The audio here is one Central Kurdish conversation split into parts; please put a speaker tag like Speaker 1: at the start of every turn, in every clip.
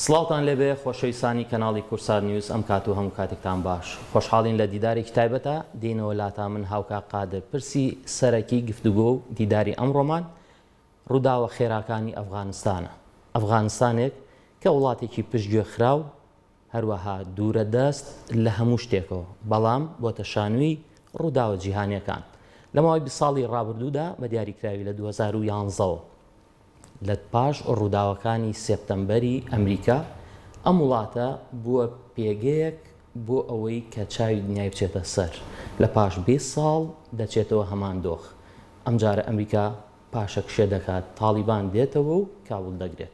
Speaker 1: سڵاوتان لێبێ خۆشەویستانی کەناڵی کوردسات نیوز ئەم کات و هەموو کاتێکتان باش خۆشحاڵین لە دیدارێکی تایبەتە دێینەوە لاتان من هاوکا قادر پرسی سەرەکی گفتوگۆ و دیداری ئەمڕۆمان ڕووداوە خێراکانی ئەفغانستانە ئەفغانستانێک کە وڵاتێکی پشتگوێ خراو هەروەها دوورە دەست لە هەموو شتێکەوە بەڵام بۆتە شانوی ڕووداوە جیهانیەکان لە ماوەی 20 ساڵی ڕابردوودا بە دیاریکراوی لە 2011ەوە لە پاش ڕووداوەکانی سێپتەمبەری ئەمریکا، ئەم وڵاتە بووە پێگەیەک بۆ ئەوەی کە چاوی دنیای بچێتە سەر. لە پاش 20 ساڵ دەچێتەوە هەمان دۆخ. ئەمجارە ئەمریکا پاشەکشێ دەکات، تاڵیبان دێتەوە و کابوڵ دەگرێت.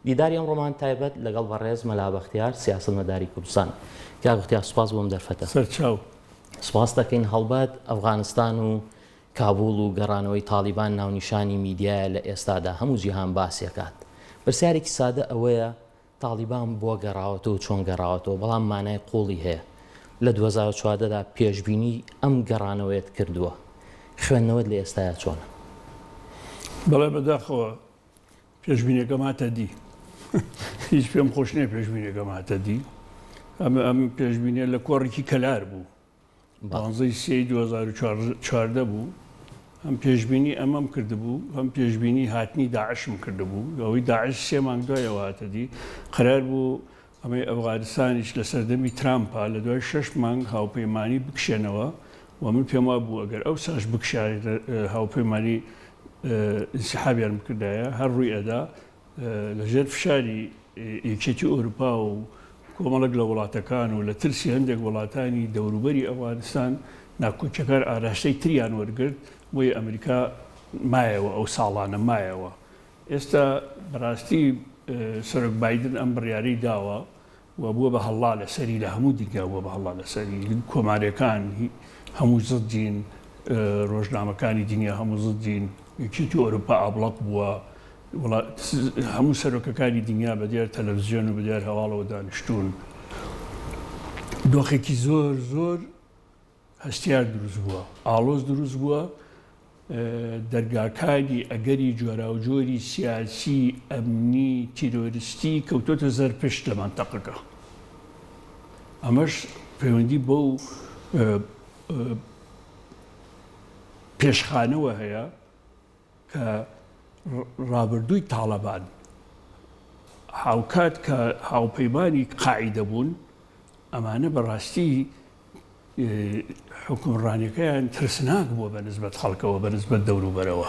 Speaker 1: دیداری ئەمڕۆمان تایبەت لەگەڵ بەڕێز مەلا بەختیار، سیاسەتمەداری کوردستان. کاک بەختیار سوپاس بۆ ئەم دەرفەتە.
Speaker 2: سەرچاو.
Speaker 1: سوپاست دەکەین. هەڵبەت ئەفغانستان و کابوڵ و گەڕانەوەی تاڵیبان ناونیشانی میدیایە لە ئێستادا هەموو جیهان باسی ئەکات. پرسیارێکی سادە ئەوەیە تاڵیبان بۆ گەڕاوەتەوە و چۆن گەڕاوەتەوە؟ بەڵام مانای قوڵی هەیە. لە 2014 دا پێشبینی ئەم گەڕانەوەیەت کردووە. خوێندنەوەت لە ئێستایا چۆنە؟
Speaker 2: بەڵێ بەداخەوە پێشبینیەکەم هاتە دی. هیچ پێم خۆش نییە پێشبینیەکەم هاتە دی. ئەم پێشبینیە لە کۆڕێکی کەلار بوو. پانزەی سێی 2014 بوو، هەم پێشبینی ئەمەم کردبوو، هەم پێشبینی هاتنی داعشم کردبوو. ئەوەی داعش سێ مانگ دوای ئەوە هاتە دی. قەرار بوو ئەمەی ئەفغانستانیش لە سەردەمی ترامپا لە دوای شەش مانگ هاوپەیمانی بکشێنەوە و من پێم وابوو ئەگەر ئەوساش بکشایە هاوپەیمانی ئینسیحابیان بکردایە هەر ڕووی ئەدا. لە ژێر فشاری یەکێتی ئەوروپا و کۆمەڵێک لە وڵاتەکان و لە ترسی هەندێک وڵاتانی دەوروبەری ئەفغانستان ناکۆکیەکان ئاراستەی تریان وەرگرت، بۆیە ئەمریکا مایەوە ئەو ساڵانە مایەوە. ئێستا بەڕاستی سەرۆک بایدن ئەم بڕیارەی داوە و بووە بە هەڵا لەسەری، لە هەموو دنیا بووە بە هەڵا لەسەری، کۆماریەکان هەموو زدین، ڕۆژنامەکانی دنیا هەموو زدین، یەکێتی ئەوروپا ئابڵەق بووە، هەموو سەرۆکەکانی دنیا بە دیار تەلەڤزیۆن و بە دیار هەواڵەوە دانیشتوون. دۆخێکی زۆر زۆر هەستیار دروست بووە، ئاڵۆز دروست بووە، دەرگاکانی ئەگەری جۆراوجۆری سیاسی، ئەمنی، تیرۆریستی کەوتۆتە زەرپشت لە مەنتەقەکە. ئەمەش پەیوەندی بەو پێشخانەوە هەیە کە ڕابردووی تاڵەبان هاوکات کە هاوپەیمانی قاعیدە بوون، ئەمانە بەڕاستی حوکمڕانیەکەیان ترسناک بووە بە نسبەت خەڵکەوە، بە نسبەت دەوروبەرەوە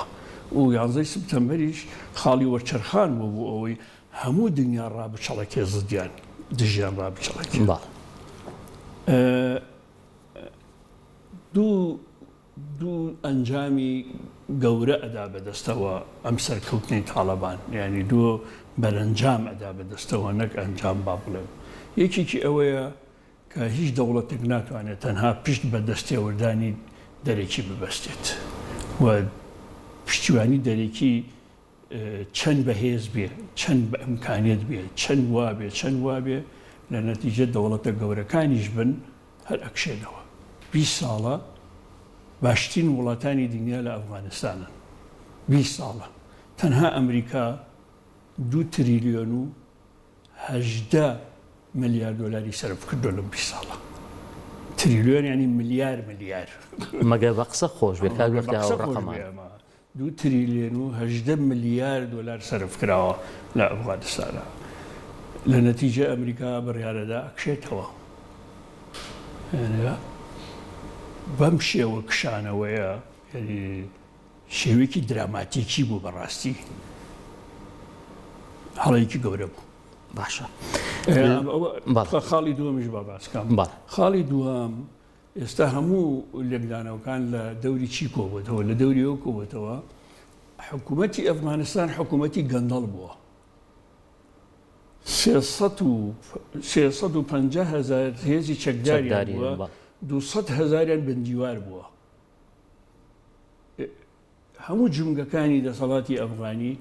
Speaker 2: و یانزەی سپتەمبەریش خاڵی وەرچەرخان بوو بۆ ئەوەی هەموو دنیا ڕابچەڵەکێ زدیان دژیان ڕابچەڵەکێ. دوو دوو ئەنجامی گەورە ئەدا بەدەستەوە ئەم سەرکەوتنەی تاڵەبان، یانی دوو بەرەنجام ئەدا بەدەستەوە نەک ئەنجام با بڵێم. یەکێکی ئەوەیە کە هیچ دەوڵەتێک ناتوانێت تەنها پشت بە دەستێوەردانی دەرەکی ببەستێت و پشتیوانی دەرەکی چەند بەهێز بێ، چەند بە ئیمکانیەت بێ، چەند وابێ، چەند وابێ، لە نەتیجە دەوڵەتە گەورەکانیش بن هەر ئەکشێنەوە. 20 ساڵە باشترین وڵاتانی دنیا لە ئەفغانستانن. 20 ساڵە تەنها ئەمریکا دوو تریلیۆن و 18 ملیار دۆلاری سەرف کردووە لەم 20 ساڵە. تریلیۆن یانی ملیار ملیار.
Speaker 1: مەگەر بە قسە خۆش بێ کاک بەختیار ئەو ڕەقەمانە.
Speaker 2: دوو تریلیۆن و 18 ملیار دۆلار سەرف کراوە لە ئەفغانستانا. لە نەتیجە ئەمریکا بڕیارەدا ئەکشێتەوە. یعنی بەم شێوە کشانەوەیە یعنی شێوەیەکی دراماتیکی بوو بەڕاستی هەڵەیەکی گەورە بوو.
Speaker 1: باشە
Speaker 2: خاڵی دووەمیش با باسکەم. خاڵی دووەم ئێستا هەموو لێکدانەوەکان لە دەوری چی کۆبووەتەوە؟ لە دەوری ئەوە کۆبووەتەوە حکوومەتی ئەفغانستان حکوومەتی گەندەڵ بووە. 350 هەزار هێزی چەکداریان بووە، 200 هەزاریان بندیوار بووە. هەموو جومگەکانی دەسەڵاتی ئەفغانی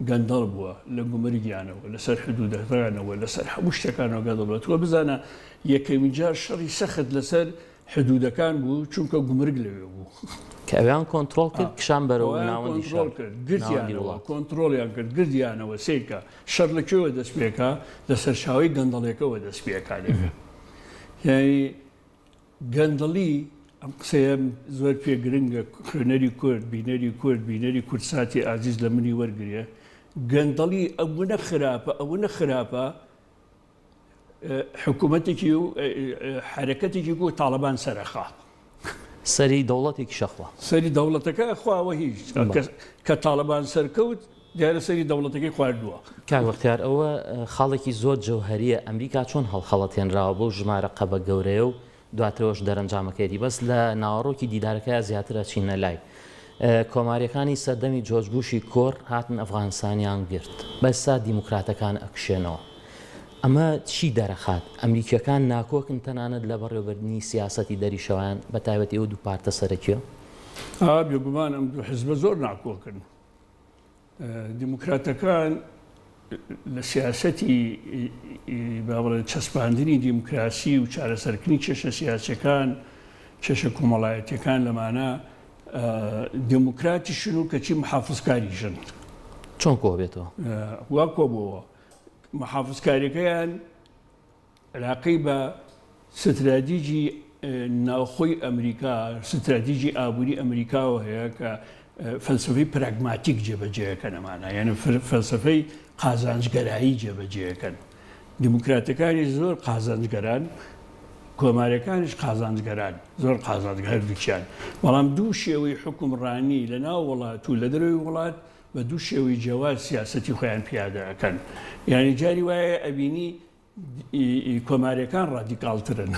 Speaker 2: گەندەڵ بووە، لە گومرگیانەوە، لەسەر حدودەکانەوە، لەسەر هەموو شتەکانەوە گەندەڵ بووە. تۆ بزانە یەکەمین جار شەڕی سەخت لەسەر حدودەکان بوو چونکە گومرگ لەوێ بوو.
Speaker 1: کە ئەویان کۆنترۆڵ کرد کشان بەرەو ناوەندی شار، ناوەندی وڵات.
Speaker 2: کۆنترۆڵیان کرد گرتیانەوە سەیرکە شەڕ لە کوێوە دەست پێکا لە سەرچاوەی گەندەڵیەکەوە دەست پێکا لەوێ یانی گەندەڵی ئەم قسەیەم زۆر پێ گرنگە خوێنەری کورد بینەری کورد بینەری کوردساتی ئازیز لە منی وەرگێ گەندەڵی ئەوەنە خراپە ئەوەنە خراپە حکوومەتێکی و حەرەکەتێکی گۆ تاڵەبان سەرەخا.
Speaker 1: سەری دەوڵەتێکیش ئەخوا.
Speaker 2: سەری دەوڵەتەکە ئەخوا و هیچ. کە تاڵەبان سەرکەوت دیارە سەری دەوڵەتەکەی خواردووە.
Speaker 1: کاک بەختیار ئەوە خاڵێکی زۆر جەوهەریە ئەمریکا چۆن هەڵخەڵەتێنراوە بەو ژمارە قەبە گەورەیە و دواترەوەش دەرەنجامەکەیەتی بەس لە ناوەڕۆکی دیدارەکەیا زیاتر ئەچینە لای کۆماریەکانی سەردەمی جۆرج بوشی کۆڕ هاتن ئەفغانستانیان گرت بەسا دیموکراتەکان ئەکشێنەوە ئەمە چی دەرەخات ئەمریکیەکان ناکۆکن تەنانەت لە بەڕێوەبردنی سیاسەتی دەریشەوەیان بە تایبەتی ئەو دوو پارتە سەرەکیە؟
Speaker 2: ئا بێگومان ئەم دوو حزبە زۆر ناکۆکن. دیموکراتەکان لە سیاسەتی با بڵێن چەسپاندنی دیموکراسی و چارەسەرکردنی کێشە سیاسیەکان، کێشە کۆمەڵایەتیەکان لەمانە دیموکراتیشن و کەچی محافزکاریشن.
Speaker 1: چۆن کۆ بێتەوە؟
Speaker 2: وا کۆبووەوە. محافزکاریەکەیان عێراقی بە ستراتیجی ناوخۆی ئەمریکا، ستراتیجی ئابووری ئەمریکاوە هەیە کە فەلسەفەی پراگماتیک جێبەجێ ئەکەن ئەمانە، یانی فەلسەفەی قازانجگەرایی جێبەجێ ئەکەن. دیموکراتەکانیش زۆر قازانجگەران، کۆماریەکانیش قازانجگەران، زۆر قازانج هەردووکیان. بەڵام دوو شێوەی حوکمڕانی لە ناو وڵات و لە دەرەوەی وڵات بە دوو شێوەی جیاواز سیاسەتی خۆیان پیادە ئەکەن. یانی جاری وایە ئەبینی کۆماریەکان ڕادیکاڵترن.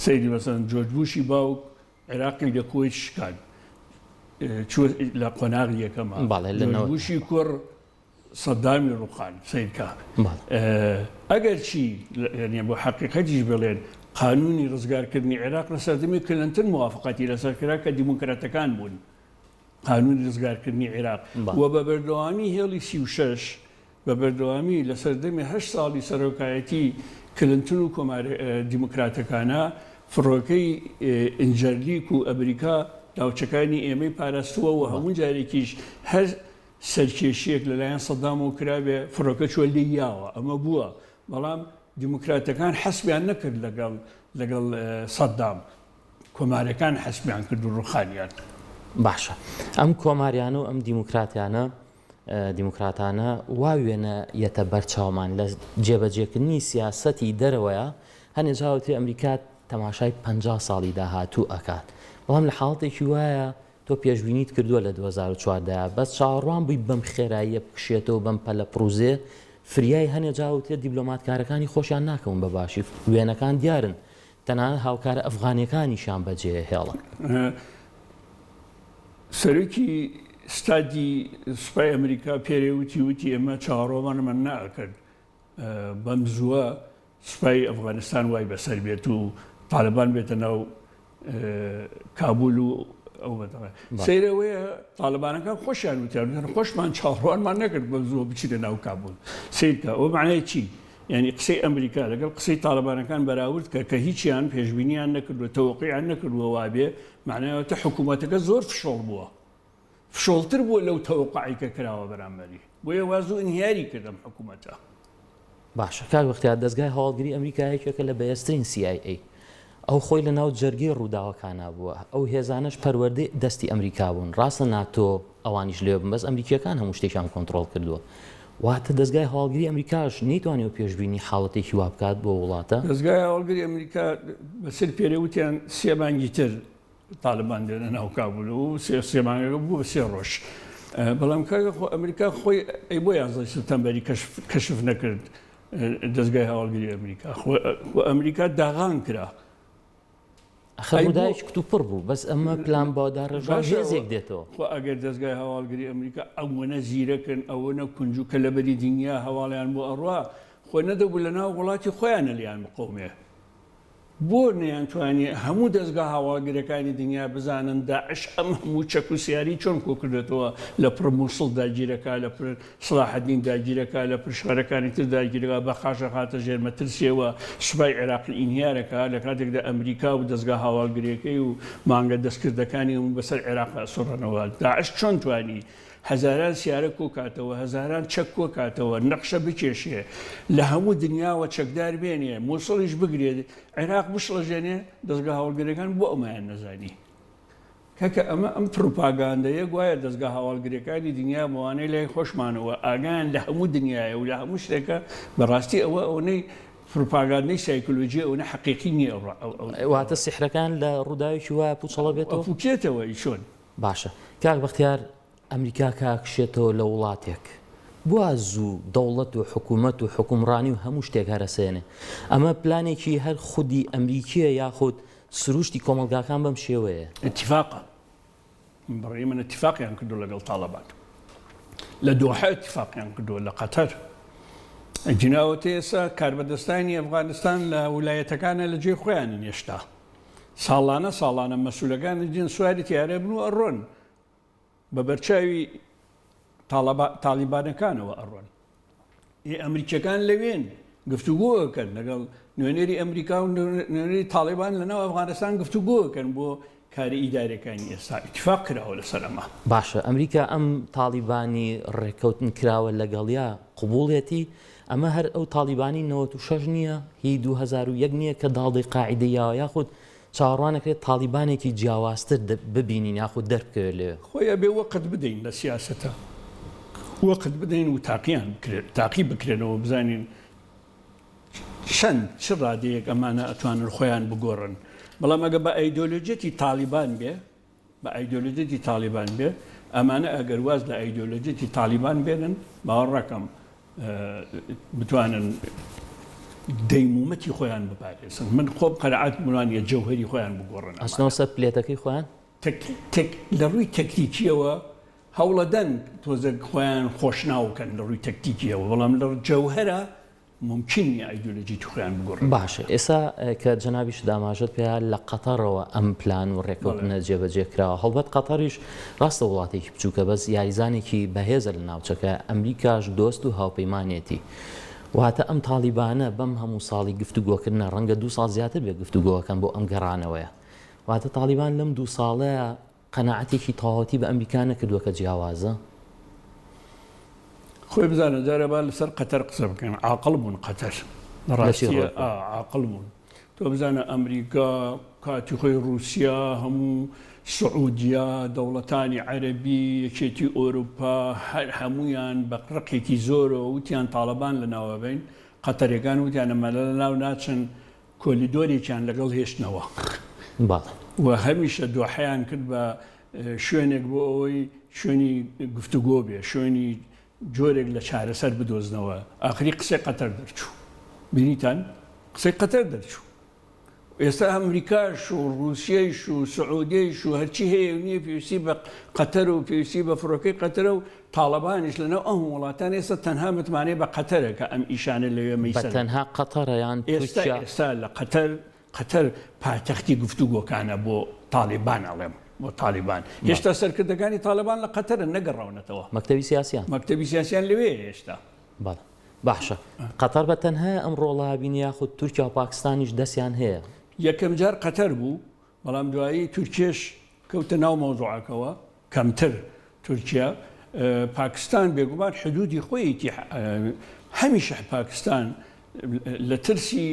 Speaker 2: سەیری مەسەلەن جۆرج بوشی باوک عێراقی لە کوەیت شکاند چوە لە قۆناغی یەکەما.
Speaker 1: بەڵێ لە
Speaker 2: جۆرج بوشی کوڕ سەدامی ڕوخاند. سەیرکە ئەگەرچی یانی بۆ حەقیقەتیش بڵێن قانونی ڕزگارکردنی عێراق لە سەردەمی کلنتن موافقەتی لەسەر کرا کە دیموکراتەکان بوون. قانونی ڕزگارکردنی عێراق و بە بەردەوامی هێڵی 36 بە بەردەوامی لە سەردەمی هەشت ساڵی سەرۆکایەتی کلنتن و کۆمار دیموکراتەکانا فڕۆکەی ئینجەرلیک و ئەمریکا ناوچەکانی ئێمەی پاراستووە و هەموو جارێکیش هەر سەرکێشییەک لەلایەن سەدامەوە کرابێ فڕۆکە چووە لێی یاوە ئەمە بووە بەڵام دیموکراتەکان حەسبیان نەکرد لەگەڵ لەگەڵ سەدام کۆمارەکان حەسبیان کرد و ڕوخانیان.
Speaker 1: باشە ئەم کۆماریانە و ئەم دیموکراتیانە دیموکراتانە وا وێنە یەتە بەر چاومان لە جێبەجێکردنی سیاسەتی دەرەوەیا هەنێ جار وترێ ئەمریکا تەماشای 50 ساڵی داهاتوو ئەکات بەڵام لە حاڵەتێکی وایە تۆ پێشبینیت کردووە لە 2014 بەس چاوەڕوان بووی بەم خێراییە بکشێتەوە بەم پەلە پڕوزێ فریای هەنێ جار وترێ دیبلۆماتکارەکانی خۆشیان ناکەون بە باشی وێنەکان دیارن تەنانەت هاوکارە ئەفغانیەکانیشیان بەجێ هێڵن.
Speaker 2: سەرۆکی ستادی سوپای ئەمریکا پێرێ وتی وتی ئێمە چاوەڕوانمان نەئەکرد بەم زووە سوپای ئەفغانستان وای بەسەر بێت و تاالبان بێتە ناو کابول و ئەو بەدەڵێ سەیرەوەیە تاالبانەکان خۆشیان وتیان خۆشمان چاوەڕوانمان نەکرد بەم زووە بچینە ناو کابول سیرکە ئەو معنای چی؟ یعنی قسەی ئەمریکا لەگەڵ قسەی تاالبانەکان بەراورد کە کە هیچیان پێشبینیان نەکردووە تەوەقیان نەکردووە وابێ مەعنای واتە حکوومەتەکە زۆر فشۆڵ بووە. فشۆڵتر بووە لەو تەوەقوعەی کە کراوە بەرامبەری. بۆیە وا زوو ئینهیاری کرد ئەم حکوومەتە.
Speaker 1: باشە کاک بەختیار دەزگای هەواڵگری ئەمریکا یەکێکە لە بەهێزترین سی ئای ئەی. ئەو خۆی لە ناو جەرگەی ڕووداوەکانا بووە. ئەو هێزانەش پەروەردەی دەستی ئەمریکا بوون. ڕاستە ناتۆ ئەوانیش لەوێ بوون بەس ئەمریکییەکان هەموو شتێکیان کۆنتڕۆڵ کردووە. واتە دەزگای هەواڵگری ئەمریکاش نەیتوانیوە پێشبینی حاڵەتێکی وا بکات بۆ وڵاتە؟
Speaker 2: دەزگای هەواڵگری ئەمریکا بە سەر پێرێ وتیان سێ مانگی تر تاالبان دێنە ناو کابول و سێ سێ مانگەکە بوو بە سێ ڕۆژ. بەڵام کاکە خۆ ئەمریکا خۆی ئەی بۆ یازدەی سپتەمبەری کەشف کەشف نەکرد دەزگای هەواڵگری ئەمریکا خۆ ئەمریکا داغان کرا.
Speaker 1: ئەخر ڕووداوێکی کتوپڕ بوو بەس ئەمە پلان بۆ داڕێژراو هێزێک دێتەوە.
Speaker 2: خۆ ئەگەر دەزگای هەواڵگری ئەمریکا ئەوەنە زیرەکن ئەوەنە کونج و کەلەبەری دنیا هەواڵیان بۆ ئەڕوا خۆ نەدەبوو لە ناو وڵاتی خۆیانە لێیان بقەومێ. بۆ نەیانتوانی هەموو دەزگا هەواڵگرەکانی دنیا بزانن داعش ئەم هەموو چەک و سیارەی چۆن کۆکردۆتەوە لە پڕ موسڵ داگیرەکا لە پر سڵاحەدین داگیرەکا لە پر شارەکانی تر داگیرەکا بە خاشەخاتە ژێر مەترسیەوە سوپای عێراقی ئینهیارەکا لە کاتێکدا ئەمریکا و دەزگا هەواڵگرێکەی و مانگە دەستکردەکانی هەموو بەسەر عێراقا ئەسوڕێنەوە داعش چۆن توانی هەزاران سیارە کۆکاتەوە، هەزاران چەک کۆکاتەوە، نەخشە بکێشێ، لە هەموو دنیاوە چەکدار بێنێ، موسڵیش بگرێ، عێراق بشڵەژێنێ، دەزگا هەواڵگریەکان بۆ ئەمەیان نەزانی؟ کاکە ئەمە ئەم پڕوپاگاندەیە گوایە دەزگا هەواڵگریەکانی دنیا بەوانەی لای خۆشمانەوە ئاگایان لە هەموو دنیایە و لە هەموو شتێکە، بەڕاستی ئەوە ئەوەنەی پڕوپاگاندەی سایکۆلۆژیە ئەوەنە حەقیقی نییە.
Speaker 1: واتە سیحرەکان لە ڕووداوێکی وایە پوچەڵە بێتەوە؟
Speaker 2: ئەپوکێتەوە ئی چۆن؟
Speaker 1: باشە کاک بەختیار ئەمریکا کە ئەکشێتەوە لە وڵاتێک بوا زوو دەوڵەت و حکوومەت و حکومڕانی و هەموو شتێک هەرەسێنێ ئەمە پلانێکی هەر خودی ئەمریکیە یاخود سروشتی کۆمەڵگاکان بەم شێوەیە؟
Speaker 2: ئیتیفاقە بەڕێی من ئیتیفاقیان کردو لەگەڵ تاڵەبان لە دۆحە ئیتیفاقیان کردووە لە قەتەر جناوەتە ئێستا کاربەدەستانی ئەفغانستان لە ولایەتەکانە لە جێی خۆیانن هێشتا ساڵانە ساڵانە مەسولەکانی دین سواری تیارە بن و ئەڕۆن بە بەرچاوی تاڵیبانەکانەوە ئەڕۆن. ئێ ئەمریکیەکان لەوێن گفتوگۆ ئەکەن لەگەڵ نوێنەری ئەمریکا و نوێنەری تاڵیبان لەناو ئەفغانستان گفتوگۆ ئەکەن بۆ کاری ئیدارەکانی ئێستا ئیتفاق کراوە لەسەر ئەمە.
Speaker 1: باشە ئەمریکا ئەم تاڵیبانی ڕێککەوتن کراوە لەگەڵیا قبوڵیەتی؟ ئەمە هەر ئەو تاڵیبانی 96 نییە هی 2001 نییە کە داڵدەی قاعیدەی یاوە یاخود چاوەڕوان ئەکرێت تاڵیبانێکی جیاوازتر ببینین یاخود دەربکەوێت لەوێ؟
Speaker 2: خۆی ئەبێ وەقت بدەین لە سیاسەتە وەقت بدەین و تاقیان بکرێت تاقی بکرێنەوە بزانین چەند چ ڕادەیەک ئەمانە ئەتوانن خۆیان بگۆڕن بەڵام ئەگە بە ئایدۆلۆجیەتی تاڵیبان بێ بە ئایدۆلۆجیەتی تاڵیبان بێ ئەمانە ئەگەر واز لە ئایدۆلۆجیەتی تاڵیبان بێنن باوەڕەکەم بتوانن دەیمومەتی خۆیان بپارێزن من خۆم قەناعەت وانیە جەوهەری خۆیان بگۆڕن
Speaker 1: ئەچنەوە سەر پلێتەکەی خۆیان؟
Speaker 2: لە ڕووی تەکتیکیەوە هەوڵەدەن تۆزێک خۆیان خۆشناو بکەن لە ڕووی تەکتیکیەوە بەڵام لە جەوهەرە مومکین نیە ئایدۆلۆجیتی خۆیان بگۆڕن.
Speaker 1: باشە ئێستا کە جەنابیشت ئاماژەت پێ لە قەتەڕەوە ئەم پلان و ڕێکەوتنە جێبەجێ کراوە هەڵبەت قەتەڕیش ڕاستە وڵاتێکی بچووکە بەس یاریزانێکی بەهێزە لە ناوچەکە ئەمریکاش دۆست و هاوپەیمانێتی واتە ئەم تاڵیبانە بەم هەموو ساڵی گفتوگۆکردنە ڕەنگە دوو ساڵ زیاتر بێ گفتوگۆکەن بۆ ئەم گەڕانەوەیە واتە تاڵیبان لەم دوو ساڵەیە قەناعەتێکی تەواوەتی بە ئەمریکا نەکردووە کە جیاوازە؟
Speaker 2: خۆی بزانە جارێ با لەسەر قەتەر قسە بکەین عاقڵ بوون قەتەر لە ڕاستیە عاقڵ بوون تۆ بزانە ئەمریکا کاتی خۆی ڕووسیا هەموو سعودیا دەوڵەتانی عەرەبی یەکێتی ئەوروپا هەر هەمویان بە ڕقێکی زۆرەوە وتیان تاڵەبان لە ناوەبین قەتەرەکان وتیان ئەمە لە ناو ناچن کۆلیدۆرێکیان لەگەڵ هێشتنەوە و هەمیشە دۆحەیان کرد بە شوێنێک بۆ ئەوەی شوێنی گفتوگۆ بێ، شوێنی جۆرێک لە چارەسەر بدۆزنەوە. ئاخری قسەی قەتەر دەرچوو. بینیتان؟ قسەی قەتەر دەرچوو. ئێستا ئەمریکاش و ڕووسیەیش و سعودیەیش و هەرچی هەیە و نییە پێویستی بە قەتەر و پێویستی بە فڕۆکەی قەتەرە و تاڵەبانیش لەناو ئەم وڵاتان ئێستا تەنها متمانەی بە قەتەرە کە ئەم ئیشانە لەوێ
Speaker 1: بە
Speaker 2: مەیسەر
Speaker 1: تەنها قەتەرە یان
Speaker 2: ئێستا
Speaker 1: تورکیا؟
Speaker 2: ئێستا لە قەتەر قەتەر پایتەختی گفتوگۆکانە بۆ تاڵیبان ئەڵێم بۆ تاڵیبان
Speaker 1: بەڵێ.
Speaker 2: هێشتا سەرکردەکانی تاڵیبان لە قەتەرن نەگەڕاونەتەوە.
Speaker 1: مەکتەبی سیاسیان؟
Speaker 2: مەکتەبی سیاسیان لەوێیە هێشتا.
Speaker 1: بەڵێ باشە قەتەر بە تەنهایە ئەم ڕۆڵە بینی یاخود تورکیا و پاکستانیش دەستیان هەیە؟
Speaker 2: یەکەم جار قەتەر بوو بەڵام دوایی تورکیەش کەوتە ناو مەوزوعەکەوە کەمتر تورکیا پاکستان بێگومان حدودی خۆیەتی هەمیشە پاکستان لە ترسی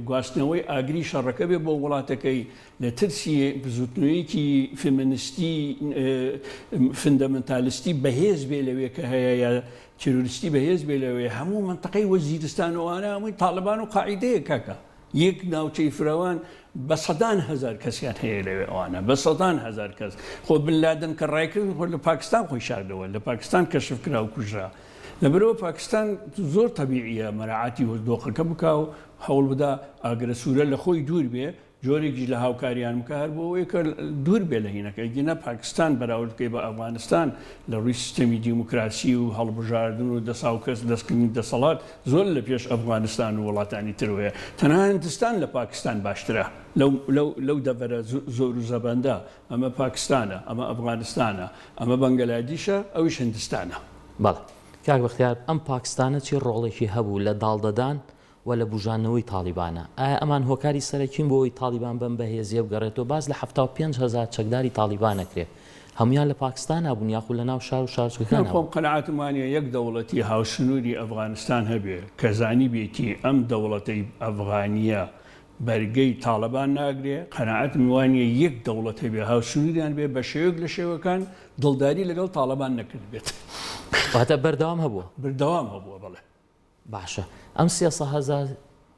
Speaker 2: گواستنەوەی ئاگری شەڕەکە بێ بۆ وڵاتەکەی لە ترسی بزوتنەوەیەکی فێمنستی فندەمنتالستی بەهێز بێ لەوێ کە هەیە یا تیرۆریستی بەهێز بێ لەوێ هەموو منتەقەی وەزیرستان و ئەوانە هەمووی تاڵبان و قاعیدەیە کاکە یەک ناوچەی فراوان بە سەدان هەزار کەسیان هەیە لەوێ ئەوانە بە سەدان هەزار کەس خۆ بن لادن کە ڕایکرد خۆ لە پاکستان خۆی شاردەوە لە پاکستان کەشف کرا و کوژرا لەبەرئەوە پاکستان زۆر تەبیعیە مەراعاتی دۆخەکە بکا و هەوڵ بدا ئاگرە سوورە لە خۆی دوور بێ. جۆرێکیش لە هاوکاریان بکا هەر بۆ ئەوەیە کە دوور بێ لە هینەکە. گینا پاکستان بەراورد بکەی بە ئەفغانستان لە ڕووی سیستەمی دیموکراسی و هەڵبژاردن و دەساوکەس دەستکردنی دەسەڵات زۆر لە پێش ئەفغانستان و وڵاتانی ترەوەیە. تەنها هندستان لە پاکستان باشترە لەو لەو لەو دەڤەرە زۆر و زەبەندە. ئەمە پاکستانە، ئەمە ئەفغانستانە، ئەمە بەنگلادیشە، ئەویش هندستانە.
Speaker 1: بەڵێ کاک بەختیار ئەم پاکستانە چی ڕۆڵێکی هەبوو لە داڵدەدان و لە بوژاندنەوەی تاڵیبانە؟ ئایا ئەمان هۆکاری سەرەکین بۆ ئەوەی تاڵیبان بەم بەهێزییە بگەڕێتەوە؟ باس لە 75 هەزار چەکداری تاڵیبان ئەکرێ، هەموویان لە پاکستانا بوون یاخود لە ناو شار و
Speaker 2: من
Speaker 1: شارۆچکەکانا
Speaker 2: خۆم
Speaker 1: بوون؟
Speaker 2: قەناعەتم وانیە یەک دەوڵەتی هاوسنووری ئەفغانستان هەبێ کە زانیبێتی ئەم دەوڵەتەی ئەفغانییە بەرگەی تاڵەبان ناگرێ، قەناعەتم وانیە یەک دەوڵەت هەبێ هاوسنووریان بێ بە شێوەیەک لە شێوەکان دڵداری لەگەڵ تاڵەبان نەکردبێت.
Speaker 1: واتە بەردەوام هەبووە؟
Speaker 2: بەردەوام هەبووە بەڵێ.
Speaker 1: باشە ئەم 300 هەزار،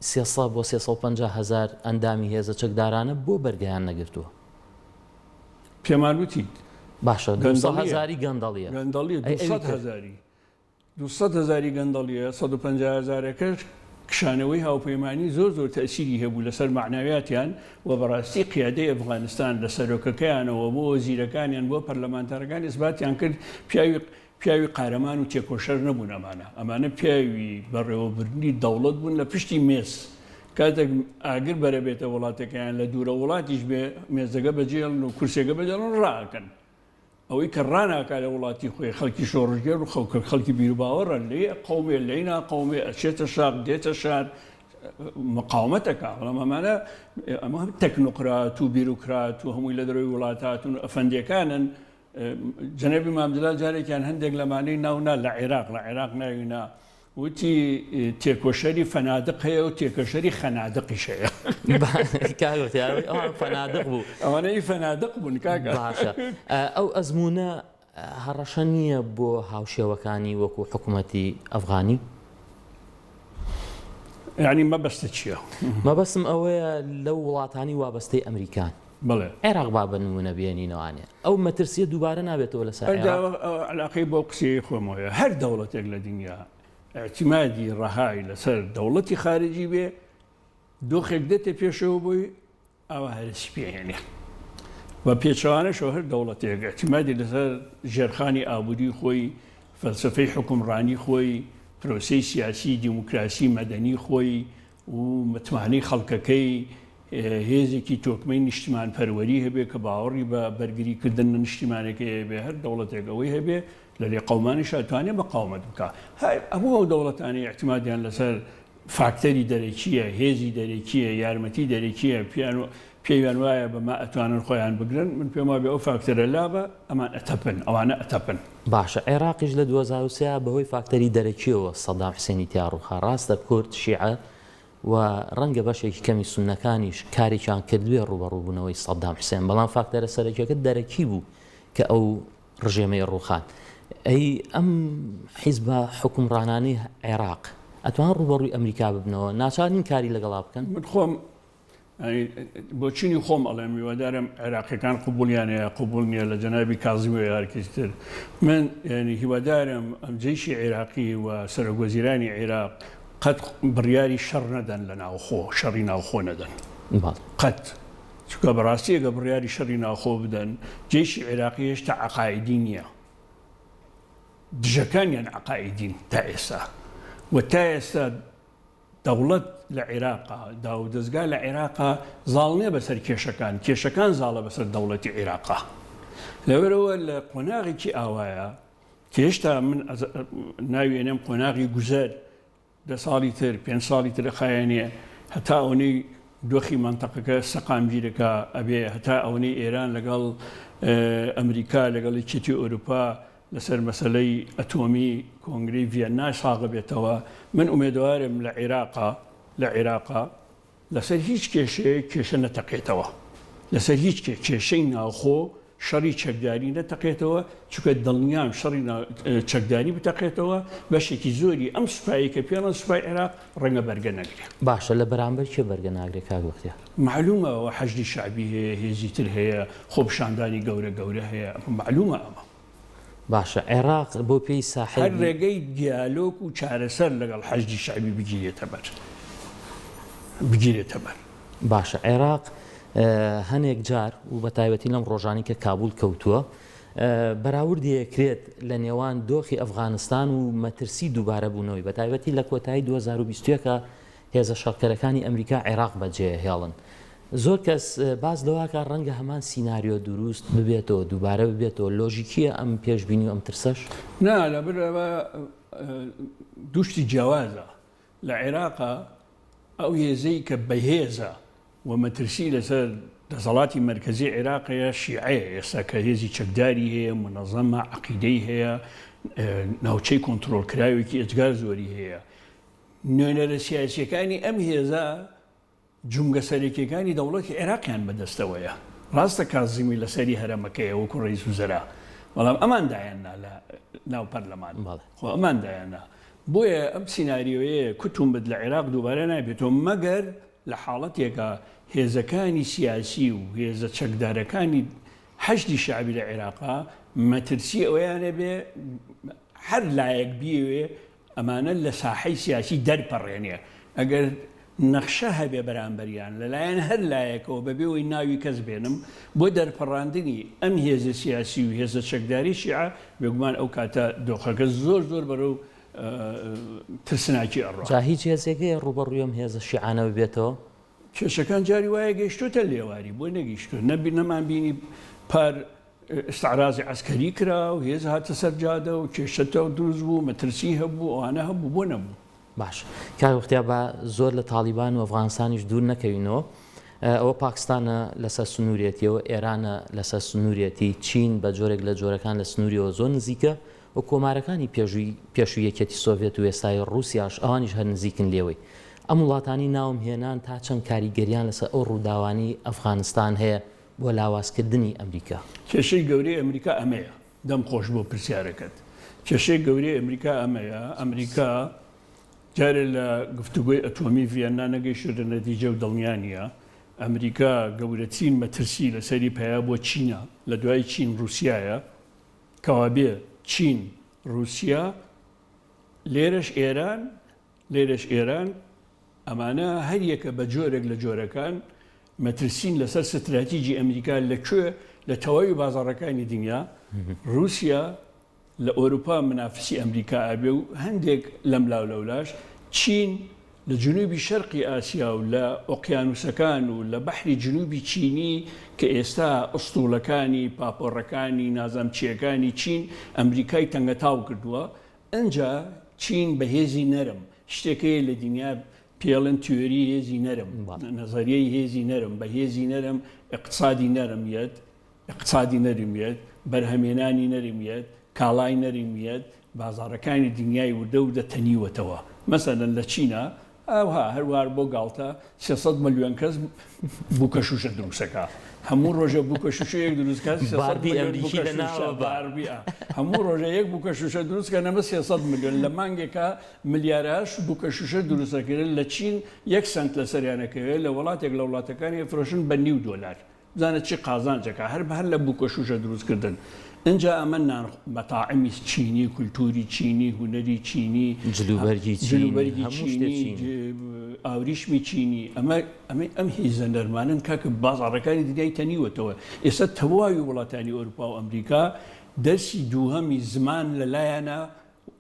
Speaker 1: 300 بۆ 350 هەزار ئەندامی هێزە چەکدارانە بۆ بەرگەیان نەگرتووە؟
Speaker 2: پێمان وتیت.
Speaker 1: باشە 200
Speaker 2: گەندەڵیە.
Speaker 1: هەزاری گەندەڵیە.
Speaker 2: گەندەڵیە
Speaker 1: ئەی
Speaker 2: دوو
Speaker 1: ئەوی
Speaker 2: سەد
Speaker 1: تر؟
Speaker 2: هەزاری. 200 هەزاری گەندەڵیە، 150 هەزارەکەش کشانەوەی هاوپەیمانی زۆر زۆر تەئسیری هەبوو لەسەر مەعناویاتیان و بەڕاستی قیادەی ئەفغانستان لە سەرۆکەکەیانەوە بۆ وەزیرەکانیان بۆ پەرلەمانتارەکان ئیسباتیان کرد پیاوی پیاوی قارەمان و تێکۆشەر نەبوون ئەمانە ئەمانە پیاوی بەڕێوەبردنی دەوڵەت بوون لە پشتی مێز کاتێک ئاگر بەرەبێتە وڵاتەکەیان لە دوورە وڵاتیش بێ مێزەکە بەجێڵن و کورسێکە بەجێڵن ڕائەکەن. ئەوەی کە ڕاناکا لە وڵاتی خۆی خەڵکی شۆڕشگێڕ و خەڵکە خەڵکی بیروباوەڕە لێی ئەقەومێ لێی ناقەومێ ئەچێتە شاخ دێتە شار مقاومەت ئەکا بەڵام ئەمانە ئەمە تەکنۆقرات و بیرۆکرات و هەمووی لە دەرەوەی وڵات هاتوون و ئەفەندیەکانن جەنابی مام جەلال جارێکیان هەندێک لەمانەی ناونا لە عێراق لە عێراق ناوی نا وتی تێکۆشەری فەنادق هەیە و تێکۆشەری خەنادقیش هەیە.
Speaker 1: کاک بەختیار ئەوان فەنادق بوو.
Speaker 2: ئەوانە ئی فەنادق بوون کاکە.
Speaker 1: باشە ئەو ئەزموونە هەڕەشە نییە بۆ هاوشێوەکانی وەکو حکوومەتی ئەفغانی؟
Speaker 2: یعنی مەبەستت چییە؟
Speaker 1: مەبەستم ئەوەیە لەو وڵاتانی وابەستەی ئەمریکان.
Speaker 2: بەڵێ.
Speaker 1: عێراق با بە نموونە بێنینەوانێ ئەو مەترسییە دووبارە نابێتەوە لەسەر عێراق؟
Speaker 2: علاقەی بەو قسەیەی خۆمەوە هەیە هەر دەوڵەتێک لە دنیا ئیعتیمادی ڕەهای لەسەر دەوڵەتی خارجی بێ دۆخێک دێتە پێشەوە بۆی ئاوا هەرسی پێ هێنێ بە پێچەوانەشەوە هەر دەوڵەتێک ئیعتیمادی لەسەر ژێرخانی ئابووری خۆی فەلسەفەی حوکمڕانی خۆی پرۆسەی سیاسی دیموکراسی مەدەنی خۆی و متمانەی خەڵکەکەی هێزێکی تۆکمەی نیشتیمانپەروەری هەبێ کە باوەڕی بە بەرگری کردن لە نیشتیمانەکەی هەبێ، هەر دەوڵەتێک ئەوەی هەبێ لە لێقەومانیشا توانێ مقاومەت بکا. هەموو ئەو دەوڵەتانەی ئیعتیمادیان لەسەر فاکتەری دەرەکییە، هێزی دەرەکییە، یارمەتی دەرەکییە، پێیان پێیان وایە بەمە ئەتوانن خۆیان بگرن، من پێم وابێ ئەو فاکتەرە لابە، ئەمان ئەتەپن، ئەوانە ئەتەپن.
Speaker 1: باشە عێراقیش لە 2003 بەهۆی فاکتەری دەرەکییەوە سەدام حسێنی تیا ڕووخا، ڕاستە کورد، شیعە و ڕەنگە بەشێکی کەمی سوننەکانیش کارێکیان کردبێ ڕووبەڕووبوونەوەی سەدام حسێن، بەڵام فاکتەرە سەرەکیەکە دەرەکی بوو کە ئەو ڕژێمەی ڕووخاند. ئەی ئەم حیزبە حوکمڕانانەی عێراق ئەتوان ڕووبەڕووی ئەمریکا ببنەوە؟ ناچار نین کاری لەگەڵا بکەن؟
Speaker 2: من خۆم بۆچونی خۆم ئەڵێم هیوادارم عێراقیەکان قبوڵیان هەیە قبوڵ نییە لە جەنابی کازمی و هەرکەسی تر من یعنی هیوادارم ئەم جەیشی عێراقی و سەرۆک وەزیرانی عێراق قەت بڕیاری شەڕ نەدەن لە ناوخۆ شەڕی ناوخۆ نەدەن قەت چونکە بەڕاستی ئەگە بڕیاری شەڕی ناوخۆ بدەن جەیشی عێراقی هێشتا عەقائیدی نییە دژەکانیان عەقائیدین تا ئێستا و تا ئێستا دەوڵەت لە عیراقا، داوودەزگا لە عیراقا زاڵ نیە بەسەر کێشەکان، کێشەکان زاڵە بەسەر دەوڵەتی عیراقا. لەبەرئەوە لە قۆناغێکی ئاوایە کە هێشتا من ناوی ئەنێم قۆناغی گوزەر، دە ساڵی تر، پێنج ساڵی تر ئەخایەنێ هەتا ئەوەنەی دۆخی مەنتەقەکە سەقامگیرەکا ئەبێ، هەتا ئەوەنەی ئێران لەگەڵ ئەمریکا، لەگەڵ یەکێتی ئەوروپا لەسەر مەسەلەی ئەتۆمی کۆنگرەی ڤیەننا ساغبێتەوە، من ئومێدەوارم لە عیراقا لە عیراقا لەسەر هیچ کێشەیەک کێشە نەتەقێتەوە، لەسەر هیچ کێشەی ناوخۆ شەڕی چەکداری نەتەقێتەوە، چونکە دڵنیام شەڕی چەکداری بتەقێتەوە بەشێکی زۆری ئەم سوپایەی کە پێڵێن سوپای عێراق ڕەنگە بەرگە نەگرێ.
Speaker 1: باشە لە بەرامبەر کێ بەرگە ناگرێ کاک بەختیار؟
Speaker 2: مەعلومە ئەوە حەشدی شەعبی هەیە، هێزی تر هەیە، خۆپیشاندانی گەورە گەورە هەیە، ئەمە مەعلومە ئەمە.
Speaker 1: باشە عێراق بۆ پێی ساحل.
Speaker 2: هەر ڕێگەی دیالۆگ و چارەسەر لەگەڵ حەشدی شەعبی بگیرێتە بەر بگیرێتە بەر.
Speaker 1: باشە عێراق. هەنێک جار و بە تایبەتی لەم ڕۆژانەی کە کابول کەوتووە بەراوردی ئەکرێت لە نێوان دۆخی ئەفغانستان و مەترسی دووبارە بوونەوەی بە تایبەتی لە کۆتایی 2021 هێزە شەڕکەرەکانی ئەمریکا عێراق بەجێهێڵن. زۆر کەس باس لەوەکا ڕەنگە هەمان سیناریۆ دروست ببێتەوە، دووبارە ببێتەوە، لۆژیکییە ئەم پێشبینی و ئەم ترسەش؟
Speaker 2: نا، لەبەر ئەوە دوو شتی جیاوازە. لە عێراقا ئەو هێزەی کە بەهێزە و مەترسی لەسەر دەسەڵاتی مەرکەزی عێراق هەیە شیعەیە ئێستا کە هێزی چەکداری هەیە، مونەزەمە، عەقیدەی هەیە، ناوچەی کۆنترۆڵکراوێکی ئێجگار زۆری هەیە. نوێنەرە سیاسییەکانی ئەم هێزە جومگە سەرەکیەکانی دەوڵەتی عێراقیان بەدەستەوەیە. ڕاستە کازمی لەسەری هەرەمەکەیە وەکو ڕەئیس وزەرا، بەڵام ئەمان دایاننا لە ناو پەرلەمان. خۆ ئەمان دایاننا. بۆیە ئەم سیناریۆیەیە کوتومت لە عێراق دووبارە نابێتەوە مەگەر لە حاڵەتێکا هێزەکانی سیاسی و هێزە چەکدارەکانی حەشدی شەعبی لە عێراقا مەترسی ئەوەیان هەبێ هەر لایەک بیەوێ ئەمانە لە ساحەی سیاسی دەرپەڕێنێ، ئەگەر نەخشە هەبێ بەرامبەریان لەلایەن هەر لایەکەوە بەبێ ئەوەی ناوی کەس بێنم بۆ دەرپەڕاندنی ئەم هێزە سیاسی و هێزە چەکداری شیعە، بێگومان ئەو کاتە دۆخەکە زۆر زۆر بەرەو ترسناکی ئەڕوا.
Speaker 1: جا هیچ هێزێک هەیە ڕووبەڕووی ئەم هێزە شیعانە ببێتەوە؟
Speaker 2: کێشەکان جاری وایە گەیشتۆتە لێواری، بۆ نەگەیشتووە؟ نەمانبینی پار ئیستعرازی عەسکەری کرا و هێز هاتە سەر جادە و کێشە دروست بوو، مەترسی هەبوو، ئەوانە هەبوو، بۆ نەبوو؟
Speaker 1: باشە کاک بەختیار با زۆر لە تاڵیبان و ئەفغانستانیش دوور نەکەوینەوە، ئەوە پاکستانە لەسەر سنوورێتیەوە، ئێرانە لەسەر سنوورێتی، چین بە جۆرێک لە جۆرەکان لە سنووریەوە زۆر نزیکە و کۆمارەکانی پێشووی پێشووی یەکێتی سۆڤێت و ئێستای ڕووسیاش ئەوانیش هەر نزیکن لێوەی. ئەم وڵاتانەی ناوم هێنان تا چەند کاریگەریان لەسەر ئەو ڕووداوانەی ئەفغانستان هەیە بۆ لاوازکردنی ئەمریکا.
Speaker 2: کێشەی گەورەی ئەمریکا ئەمەیە. دەم خۆش بۆ پرسیارەکەت. کێشەی گەورەی ئەمریکا ئەمەیە، ئەمریکا جارێ لە گفتوگۆی ئەتۆمی ڤیەننا نەگەیشتۆتە نەتیجە و دڵنیا نییە. ئەمریکا گەورەترین مەترسی لەسەری پەیا بووە چینە، لە دوای چین ڕووسیایە. کەوابێ چین، ڕووسیا، لێرەش ئێران، لێرەش ئێران، ئەمانە هەریەکە بە جۆرێک لە جۆرەکان مەترسین لەسەر ستراتیجی ئەمریکا لە کوێ؟ لە تەواوی بازاڕەکانی دنیا، ڕووسیا لە ئۆروپا منافسی ئەمریکا ئەبێ و هەندێک لەملاو لەولاش، چین لە جنوبی شەرقی ئاسیا و لە ئۆقیانوسەکان و لە بەحری جنوبی چینی کە ئێستا ئوستوڵەکانی، پاپۆڕەکانی، نازام چییەکانی چین ئەمریکای تەنگەتاو کردووە، ئنجا چین بە هێزی نەرم، شتێک هەیە لە دنیا پێڵێن تیۆری هێزی نەرم، نەزەریەی هێزی نەرم، بە هێزی نەرم ئیقتسادی نەرم یەت، ئیقتسادی نەرم یەت، بەرهەمێنانی نەرم یەت، کاڵای نەرم یەت، بازاڕەکانی دنیای وردە وردە تەنیوەتەوە. مەسەلەن لە چینا ئاوها هەروار بۆ گاڵتە 300 ملیۆن کەس بووکە شووشە دروستەکا. هەموو ڕۆژە بووکە شووشەیەک دروست کات 300
Speaker 1: باربی
Speaker 2: ملیۆن
Speaker 1: ئەمریکی
Speaker 2: بووکە
Speaker 1: لە
Speaker 2: شووشە
Speaker 1: ناوە با.
Speaker 2: باربی ئا. هەموو ڕۆژە یەک بووکە شووشە دروست کەن ئەمە 300 ملیۆن لە مانگێکا ملیارهاش بووکە شووشە دروست ئەکرێن لە چین یەک سەنت لەسەریان ئەکەوێ لە وڵاتێک لە وڵاتەکانی ئەفرۆشن بە نیو دۆلار. بزانە چی قازانجەکا هەر هەر لە بووکە شووشە دروست کردن ئنجا ئەمە نان مەتاعمی چینی کولتوری چینی هونەری چینی
Speaker 1: جلوبەرگی چینی
Speaker 2: جلوبەرگی
Speaker 1: هەموو شتێ
Speaker 2: چینی
Speaker 1: چینی.
Speaker 2: ئاوریشمی چینی ئەمە ئەمە ئەم هیزە نەرمانەن کاکە بازاڕەکانی دنیای تەنیوەتەوە ئێستا تەواوی وڵاتانی ئەوروپا و ئەمریکا دەرسی دووهەمی زمان لەلایانە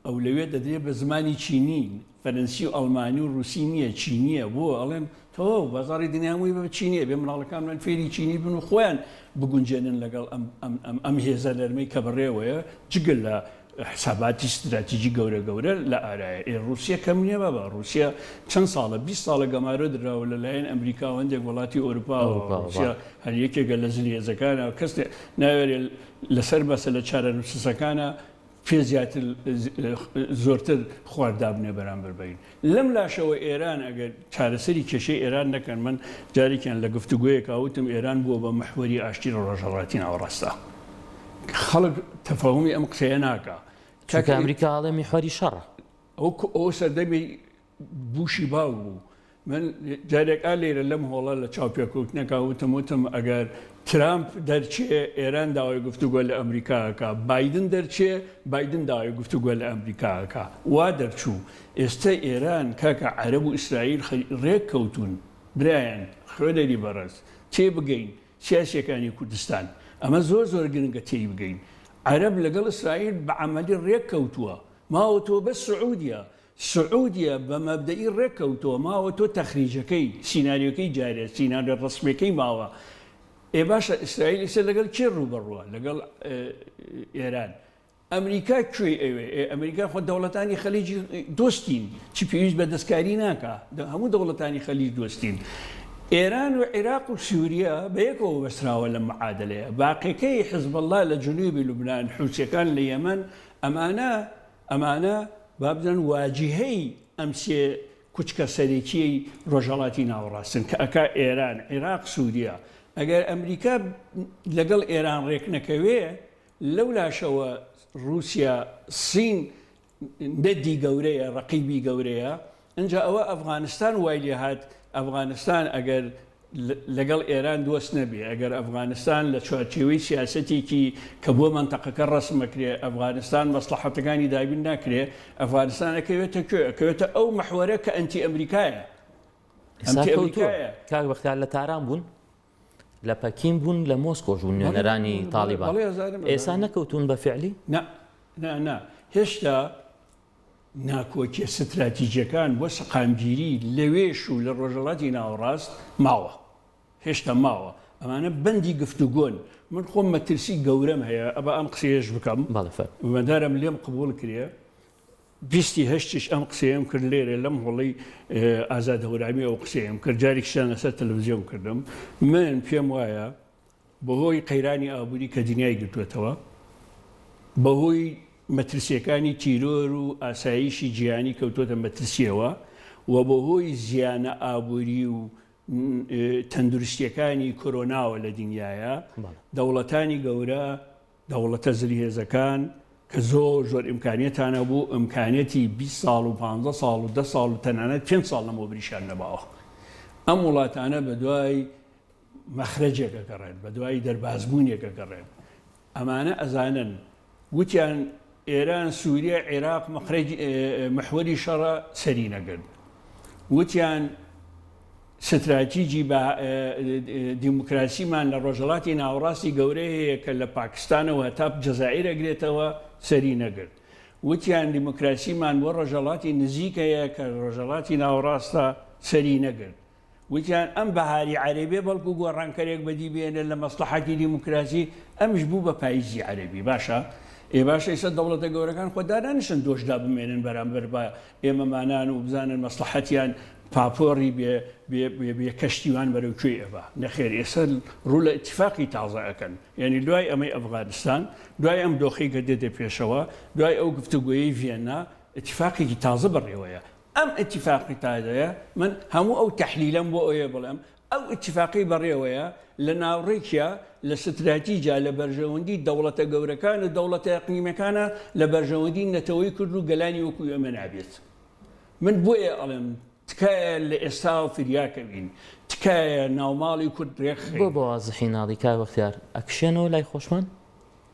Speaker 2: ئەولەویەت دەدرێت بە زمانی چینی، فەرەنسی و ئەڵمانی و ڕووسی نییە، چینییە، بۆ؟ ئەڵێن تەواو بازاڕی دنیا هەمووی بە چینییە، بێ منداڵەکانمان فێری چینی بن و خۆیان بگونجێنن لەگەڵ ئەم ئەم ئەم ئەم هێزە نەرمەی کە بەڕێوەیە، جگە لە حساباتی ستراتیجی گەورە گەورە لە ئارایە. ئێ ڕووسیە کەم نییە بابا، ڕووسیە چەند ساڵە، 20 ساڵە گەمارۆ دراوە لە لایەن ئەمریکا و هەندێک وڵاتی ئەوروپاوە،
Speaker 1: ئەوروپاوە،
Speaker 2: ڕووسیە
Speaker 1: بەڵێ.
Speaker 2: هەر یەکێکە لە زلهێزەکانە، کەس ناوێرێ لەسەر مەسەلە چارەنووسەکانە پێ زیاتر زۆرتر خوار دابنێ بەرامبەر بەین. لەم لاشەوە ئێران ئەگەر چارەسەری کێشەی ئێران نەکەن من جارێکیان لە گفتوگۆیەکا وتم ئێران بووە بە محوەری ئاشتی لە ڕۆژهەڵاتی ناوەڕاستدا. خەڵک تەفەهومی ئەم قسەیە ناکا.
Speaker 1: چونکە ئەمریکا ئەڵێ میحوەری شەڕە.
Speaker 2: ئەو سەردەمی بوشی باوک بوو. من جارێک ئا لێرە لەم هۆڵە لە چاوپێکەوتنێکا وتم وتم ئەگەر ترامپ دەرچێ ئێران داوای گفتوگۆ لە ئەمریکا ئەکا، بایدن دەرچێ بایدن داوای گفتوگۆ لە ئەمریکا ئەکا. وا دەرچوو. ئێستە ئێران کاکە عەرەب و ئیسرائیل خەری ڕێک کەوتوون. برایان خوێنەری بەڕێز. تێبگەین سیاسیەکانی کوردستان ئەمە زۆر زۆر گرنگە تێی بگەین عەرەب لەگەڵ ئیسرائیل بە عەمەلی ڕێک کەوتووە ماوەتەوە بەس سعودیە سعودیە بە مەبدەئی ڕێک کەوتووە ماوەتەوە تەخریجەکەی سیناریۆکەی جارێ سیناریۆ ڕەسمیەکەی ماوە ئێ باشە ئیسرائیل ئیستا لەگەڵ کێ ڕووبەڕووە لەگەڵ ئێران ئەمریکا کوێی ئەوێ؟ ئێ ئەمریکا خۆ دەوڵەتانی خەلیجی دۆستین، چ پێویست بە دەستکاری ناکا، هەموو دەوڵەتانی خەلیج دۆستین. ئێران و عیراق و سوریا بەیەکەوە بەستراوە لەم معادەلەیە. باقیەکەی حزبەڵڵا لە جنوبی لوبنان، حوسیەکان لە یەمەن، ئەمانە ئەمانە با بزانن واجیهەی ئەم سێ کوچکە سەرەکیەی ڕۆژهەڵاتی ناوەڕاستن کە ئەکا ئێران، عیراق، سوریا. ئەگەر ئەمریکا لەگەڵ ئێران ڕێکنەکەوێ، لەولاشەوە ڕووسیا سین نەدی گەورەیە ڕەقیبی گەورەیە ئینجا ئەوە ئەفغانستان وای لێهات ئەفغانستان ئەگەر لەگەڵ ئێران دۆست نەبێ ئەگەر ئەفغانستان لە چوارچێوەی سیاسەتێکی کە بۆ مەنتەقەکە ڕەسم ئەکرێ ئەفغانستان مەسڵەحەتەکانی دابین ناکرێ ئەفغانستان ئەکەوێتە کوێ ئەکەوێتە ئەو مەحوەرە کە ئەنتی ئەمریکایە
Speaker 1: ئەنتی ئەمریکایە کاک بەختیار لە تاران بوون لە پەکین بوون لە مۆسکۆش بوون نوێنەرانی تاڵیبان ئێستا نەکەوتون بە فعلی؟
Speaker 2: نا نا نا هێشتا ناکۆکیە ستراتیجیەکان بۆ سەقامگیری لەوێش و لە ڕۆژهەڵاتی ناوەڕاست ماوە هێشتا ماوە ئەمانە بەندی گفتوگۆن من خۆم مەترسی گەورەم هەیە ئەبا ئەم قسەیەش بکەم هیوادارم لێم قبوڵ کرێ بیستی هەشتیش ئەم قسەیەم کرد لێرە لەم هۆڵەی ئازاد هەورامی ئەو قسەیەم کرد جارێکیشیان لەسەر تەلەڤزیۆن کردم من پێم وایە بەهۆی قەیرانی ئابووری کە دنیای گرتوێتەوە بەهۆی مەترسیەکانی تیرۆر و ئاسایشی جیهانی کەوتۆتە مەترسیەوە و بەهۆی زیانە ئابووری و تەندروستیەکانی کۆرۆناوە لە دنیاە دەوڵەتانی گەورە دەوڵەتە زلهێزەکان کە زۆر زۆر ئیمکانیەتان هەبوو، ئیمکانیەتی 20 ساڵ و 15 ساڵ و دە ساڵ و تەنانەت پێنج ساڵ لەمەوبەریشیان نەماوە. ئەم وڵاتانە بەدوای مەخرەجێک ئەگەڕێن، بەدوای دەربازبوونێک ئەگەڕێن. ئەمانە ئەزانن وتیان ئێران، سوریە، عێراق مەخرەج محوەری شەڕە سەری نەگرت. وتیان ستراتیجی بە دیموکراسیمان لە ڕۆژهەڵاتی ناوەڕاستی گەورەی هەیە کە لە پاکستانەوە هەتا جەزائیر ئەگرێتەوە سەری نەگرت. وتیان دیموکراسیمان بۆ ڕۆژهەڵاتی نزیک هەیە کە ڕۆژهەڵاتی ناوەڕاستە سەری نەگرت. وتیان ئەم بەهاری عەرەبیە بەڵکو گۆڕانکەرێک بەدی بێنێت لە مەسڵەحەتی دیموکراسی، ئەمیش بوو بە پایزی عەرەبی. باشە ئێ باشە ئیستا دەوڵەتە گەورەکان خۆ دانانیشن دۆش دابمێنن بەرامبەر بە ئێمەمانان و بزانن مەسڵەحەتیان پاپۆڕی بێ بێ بێ بێ کەشتیوان بەرەو کوێی ئەبا. نەخێر ئێستا ڕوو لە ئیتیفاقی تازە ئەکەن. یانی دوای ئەمەی ئەفغانستان، دوای ئەم دۆخەی کە دێتە پێشەوە، دوای ئەو گفتوگۆیەی ڤیەننا، ئیتیفاقێکی تازە بەڕێوەیە. ئەم ئیتیفاقی تازەیە، من هەموو ئەو تەحلیلەم بۆ ئەوەیە بڵێم، ئەو ئیتیفاقەی بەڕێوەیە لە ناوڕێکیا، لە ستراتیجا، لە بەرژەوەندی دەوڵەتە گەورەکان و دەوڵەتە ئیقلیمیەکانە، لە بەرژەوەندی نەتەوەی کورد و گەلانی وەکو ئێمە نابێت. من بۆیە ئەڵێم تکایە لە ئێستاوە فریا کەوین، تکایە ناوماڵی کورد
Speaker 1: بۆ
Speaker 2: ڕێکخەین.
Speaker 1: بە وازحی ناڵی کاک بەختیار ئەکشێنەوە لای خۆشمان؟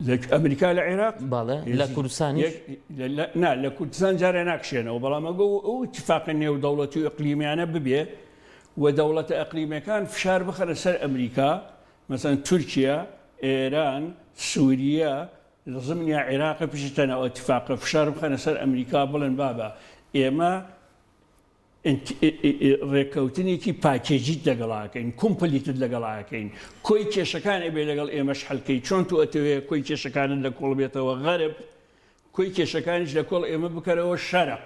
Speaker 2: لە ئەمریکا لە عێراق؟
Speaker 1: بەڵێ لە کوردستانیش؟
Speaker 2: نا لە کوردستان جارێ ناکشێنەوە، بەڵام ئەگە ئەو ئیتیفاقە نێودەوڵەتی و ئیقلیمیانە ببێ و دەوڵەتە ئەقلیمیەکان فشار بخەنە سەر ئەمریکا، مەسەلەن تورکیا، ئێران، سوریە، لە زمنیا عێراق بچێتە ناو ئیتیفاقە، فشار بخەنە سەر ئەمریکا بڵێن بابە ئێمە ڕێککەوتنێکی پاکێجیت لەگەڵا ئەکەین، کومپلیتت لەگەڵا ئەکەین، کۆی کێشەکان ئەبێ لەگەڵ ئێمەش حەل کەی، چۆن تۆ ئەتەوێ کۆی کێشەکانت لە کۆڵ بێتەوە غەرب، کۆی کێشەکانیش لە کۆڵ ئێمە بکەرەوە شەرق،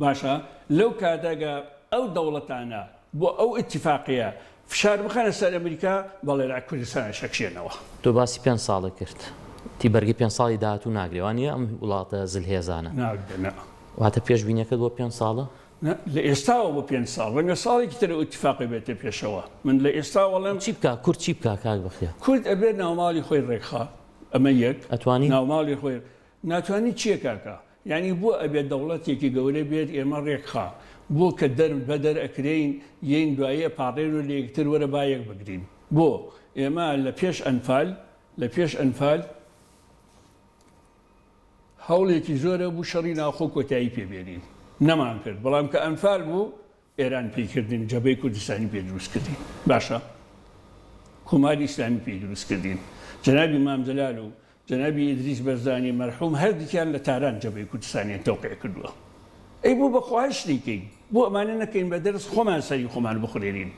Speaker 2: باشە لەو کاتە گە ئەو دەوڵەتانە بۆ ئەو ئیتیفاقیە فشار بخەنە سەر ئەمریکا، بەڵێ لە کوردستانیش ئەکشێنەوە.
Speaker 1: تۆ باسی پێنج ساڵت کرد. تی بەرگەی پێنج ساڵی داهاتوو ناگرێ وا نییە ئەم وڵاتە زلهێزانە؟
Speaker 2: ناگرێ نا.
Speaker 1: واتە پێشبینیەکەت بۆ پێنج ساڵە؟
Speaker 2: نا لە ئێستاوە بۆ پێنج ساڵ، ڕەنگە ساڵێکی تر ئەو ئیتیفاقە بێتە پێشەوە. من لە ئێستاوە ئەڵێم.
Speaker 1: چی بکا کورد چی بکا کاک بەختیار؟
Speaker 2: کورد ئەبێ ناوماڵی خۆی ڕێکخا ئەمە یەک.
Speaker 1: ئەتوانی؟
Speaker 2: ناوماڵی خۆی ناتوانی چیە کاکە؟ یانی بۆ ئەبێت دەوڵەتێکی گەورە بێت ئێمە ڕێکخا؟ بۆ کە دەر بە دەر ئەکرێین یەین دوایی ئەپاڕێین و لە یەکتر وەرە با یەک بگرین؟ بۆ ئێمە لە پێش ئەنفال لە پێش ئەنفال هەوڵێکی زۆر هەبوو شەڕی ناوخۆ کۆتایی پێ بێنین نەمان کرد بەڵام کە ئەنفال بوو ئێران پێی کردین جەبەی کوردستانی پێ دروست کردین باشە. کۆماری ئیسلامی پێی دروست کردین. جەنابی مام جەلال و جەنابی ئیدریس بەرزانی مەرحوم هەردووکیان لە تاران جەبهەی کوردستانیان تەوقیع کردووە. ئەی بۆ بە خواهش نەیکەین؟ بۆ ئەمانە نەکەین بە دەرس خۆمان سەری خۆمان بخورێنین؟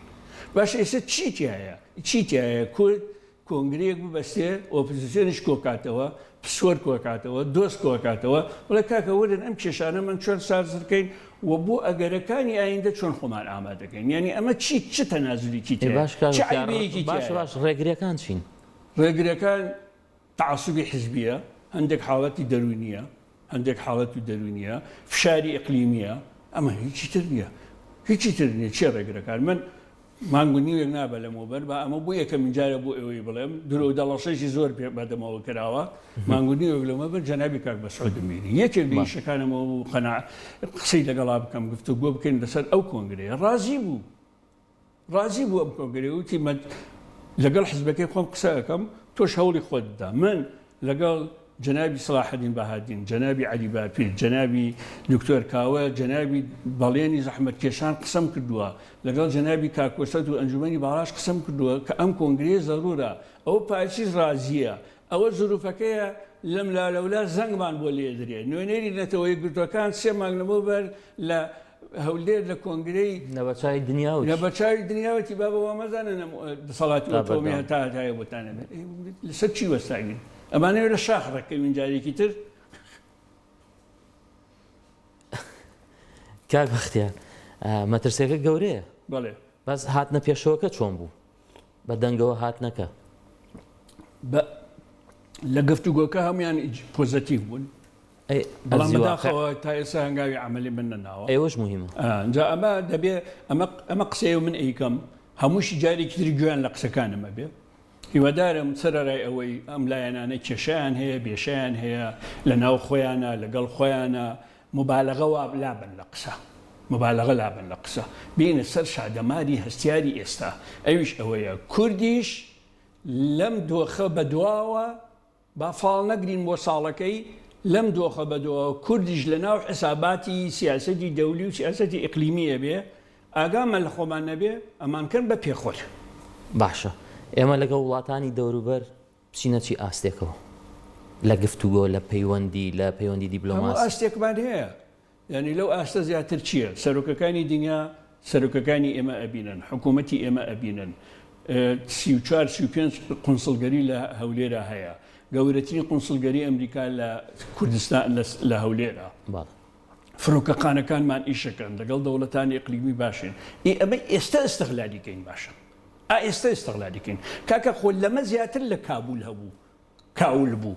Speaker 2: باشە ئێستا چی تیایە؟ چی تیایە کورد کۆنگرەیەک ببەستێ، ئۆپزسیۆنیش کۆکاتەوە، پسۆر کۆکاتەوە، دۆست کۆکاتەوە، بڵێ کاکە وەرن ئەم کێشانەمان چۆن ساز بکەین و بۆ ئەگەرەکانی ئایندە چۆن خۆمان ئامادەکەین. یانی ئەمە چی چ تەنازولیکی
Speaker 1: ئێ
Speaker 2: تیایە؟
Speaker 1: باش کاک
Speaker 2: چ
Speaker 1: بەختیار،
Speaker 2: عەیبەیەکی
Speaker 1: باشە
Speaker 2: تیایە؟
Speaker 1: باش ڕێگریەکان چین؟
Speaker 2: ڕێگرەکان تەعەسوبی حزبییە، هەندێک حاڵەتی دەروونییە، هەندێک حاڵەت و دەروونییە، فشاری ئیقلیمییە، ئەمە هیچی تر نییە، هیچی تر نییە، چییە ڕێگرەکان؟ من مانگ و نیوێک نابە لەمەوبەر، با ئەمە بۆ یەکەمین جارە بۆ ئێوەی بڵێم، درۆ و دەڵەسەیەکی زۆر پێ بەدەمەوە کراوە، مانگ و نیوێک لەمەوبەر جەنابی کاک مەسعودم بینی، یەکێک لە ئیشەکانم ئەوە بوو قەناع قسەی لەگەڵا بکەم، گفتوگۆ بکەین لەسەر ئەو کۆنگرەیە، ڕازی بوو. ڕازی بوو ئەم کۆنگرەیە وتی من لەگەڵ حزبەکەی خۆم قسە ئەکەم تۆش هەوڵی خۆت بدە من لەگەڵ جەنابی سەڵاحەدین بەهادین جەنابی عەلی باپیر جەنابی دکتۆر کاوە جەنابی بەڵێنی زەحمەتکێشان قسەم کردووە لەگەڵ جەنابی کاک کۆسرەت و ئەنجومەنی باڵاش قسەم کردووە کە ئەم کۆنگرەیە زەرورە ئەوە پارتیش ڕازییە ئەوە زروفەکەیە لەملا لەولا زەنگمان بۆ لێدرێ نوێنەری نەتەوە یەکگرتووەکان سێ مانگ لەمەوبەر لە هەولێر لە کۆنگرەی
Speaker 1: لە بەچاوی دنیا وتی.
Speaker 2: لە بەچاوی دنیا وتی بابە وا مەزانن ئەم دەسەڵاتی
Speaker 1: تا
Speaker 2: ئۆتۆمی
Speaker 1: بەردەوام.
Speaker 2: هەتا هەتایە بۆتان ئەبێت. ئەی لەسەر چی وەستاوین؟ ئەمانەوێ لە شاخ ڕێککەوین جارێکی تر؟
Speaker 1: کاک بەختیار مەترسیەکە گەورەیە.
Speaker 2: بەڵێ.
Speaker 1: بەس هاتنە پێشەوەکە چۆن بوو؟ بە دەنگەوە هاتنەکە؟
Speaker 2: بە لە گفتوگۆکە هەموویان پۆزەتیڤ بوون. بەڵام بەداخەوە تا ئێستا هەنگاوی عەمەلی من نەناوە.
Speaker 1: ئێوەش موهیمە.
Speaker 2: جا ئەمە دەبێ ئەمە ئەمە قسەیە و من ئەیکەم هەمووشی جارێکی تر گوێیان لە قسەکانم ئەبێ. هیوادارم سەرەرای ئەوەی ئەم لایەنانە کێشەیان هەیە بێشەیان هەیە لە ناو خۆیانە لەگەڵ خۆیانە موبالەغە وا لابەن لە قسە موبالەغە لابەن لە قسە بێنە سەر شادەماری هەستیاری ئێستا ئەویش ئەوەیە کوردیش لەم دۆخە بەدواوە با فاڵ نەگرین بۆ ساڵەکەی، لەم دۆخە بەدواوە کوردیش لە ناو حساباتی سیاسەتی دەولی و سیاسەتی ئیقلیمی ئەبێ، ئاگامان لە خۆمان نەبێ ئەمانکەن بە پێخۆر.
Speaker 1: باشە ئێمە لەگەڵ وڵاتانی دەوروبەر بچینە چی ئاستێکەوە؟ لە گفتوگۆ، لە پەیوەندی، لە پەیوەندی
Speaker 2: هەموو
Speaker 1: دیبلۆماسی؟
Speaker 2: ئاستێکمان هەیە. یانی لەو ئاستە زیاتر چییە؟ سەرۆکەکانی دنیا سەرۆکەکانی ئێمە ئەبینن، حکوومەتی ئێمە ئەبینن، 34 35 قونسڵگەری لە هەولێرا هەیە، گەورەترین قونسڵگەری ئەمریکا لە کوردستان لە هەولێرە. فرۆکەخانەکانمان ئیشەکەن، لەگەڵ دەوڵەتانی ئیقلیمی باشین. ئی ئەمە ئێستا ئیستغلالی کەین باشە. ئا ئێستا ئیستغلالی کەین. کاکە خۆ لەمە زیاتر لە کابول هەبوو. کاول بوو.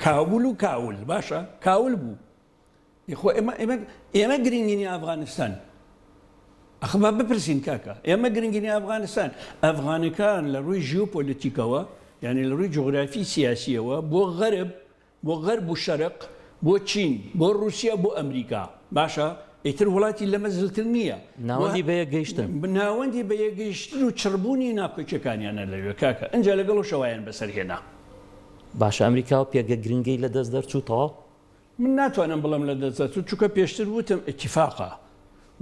Speaker 2: کابول و کاول باشە؟ کاول بوو. خۆ ئێمە ئێمە ئێمە گرنگینی ئەفغانستان ئەخ با بپرسین کاکە ئێمە گرنگینی ئەفغانستان ئەفغانەکان لە ڕووی ژیۆپۆلیتیکەوە یعنی لە ڕووی جوگرافی سیاسیەوە بۆ غەرب بۆ غەرب و شەرق بۆ چین بۆ رووسیا بۆ ئەمریکا باشە ئیتر وڵاتی لەمە زلتر نییە
Speaker 1: ناوەندی بە یەکگەیشتن
Speaker 2: ناوەندی بە یەکگەیشتن و چڕبوونی ناکۆکیەکانیانە لەوێ کاکە ئینجا لەگەڵ شەوایان بەسەر هێنا
Speaker 1: باشە ئەمریکا و پێگە گرنگەی لەدەست دەرچوو تەواو
Speaker 2: من ناتوانم بڵێم لە دەست دەرچوو چونکە پێشتر وتم ئیتیفاقە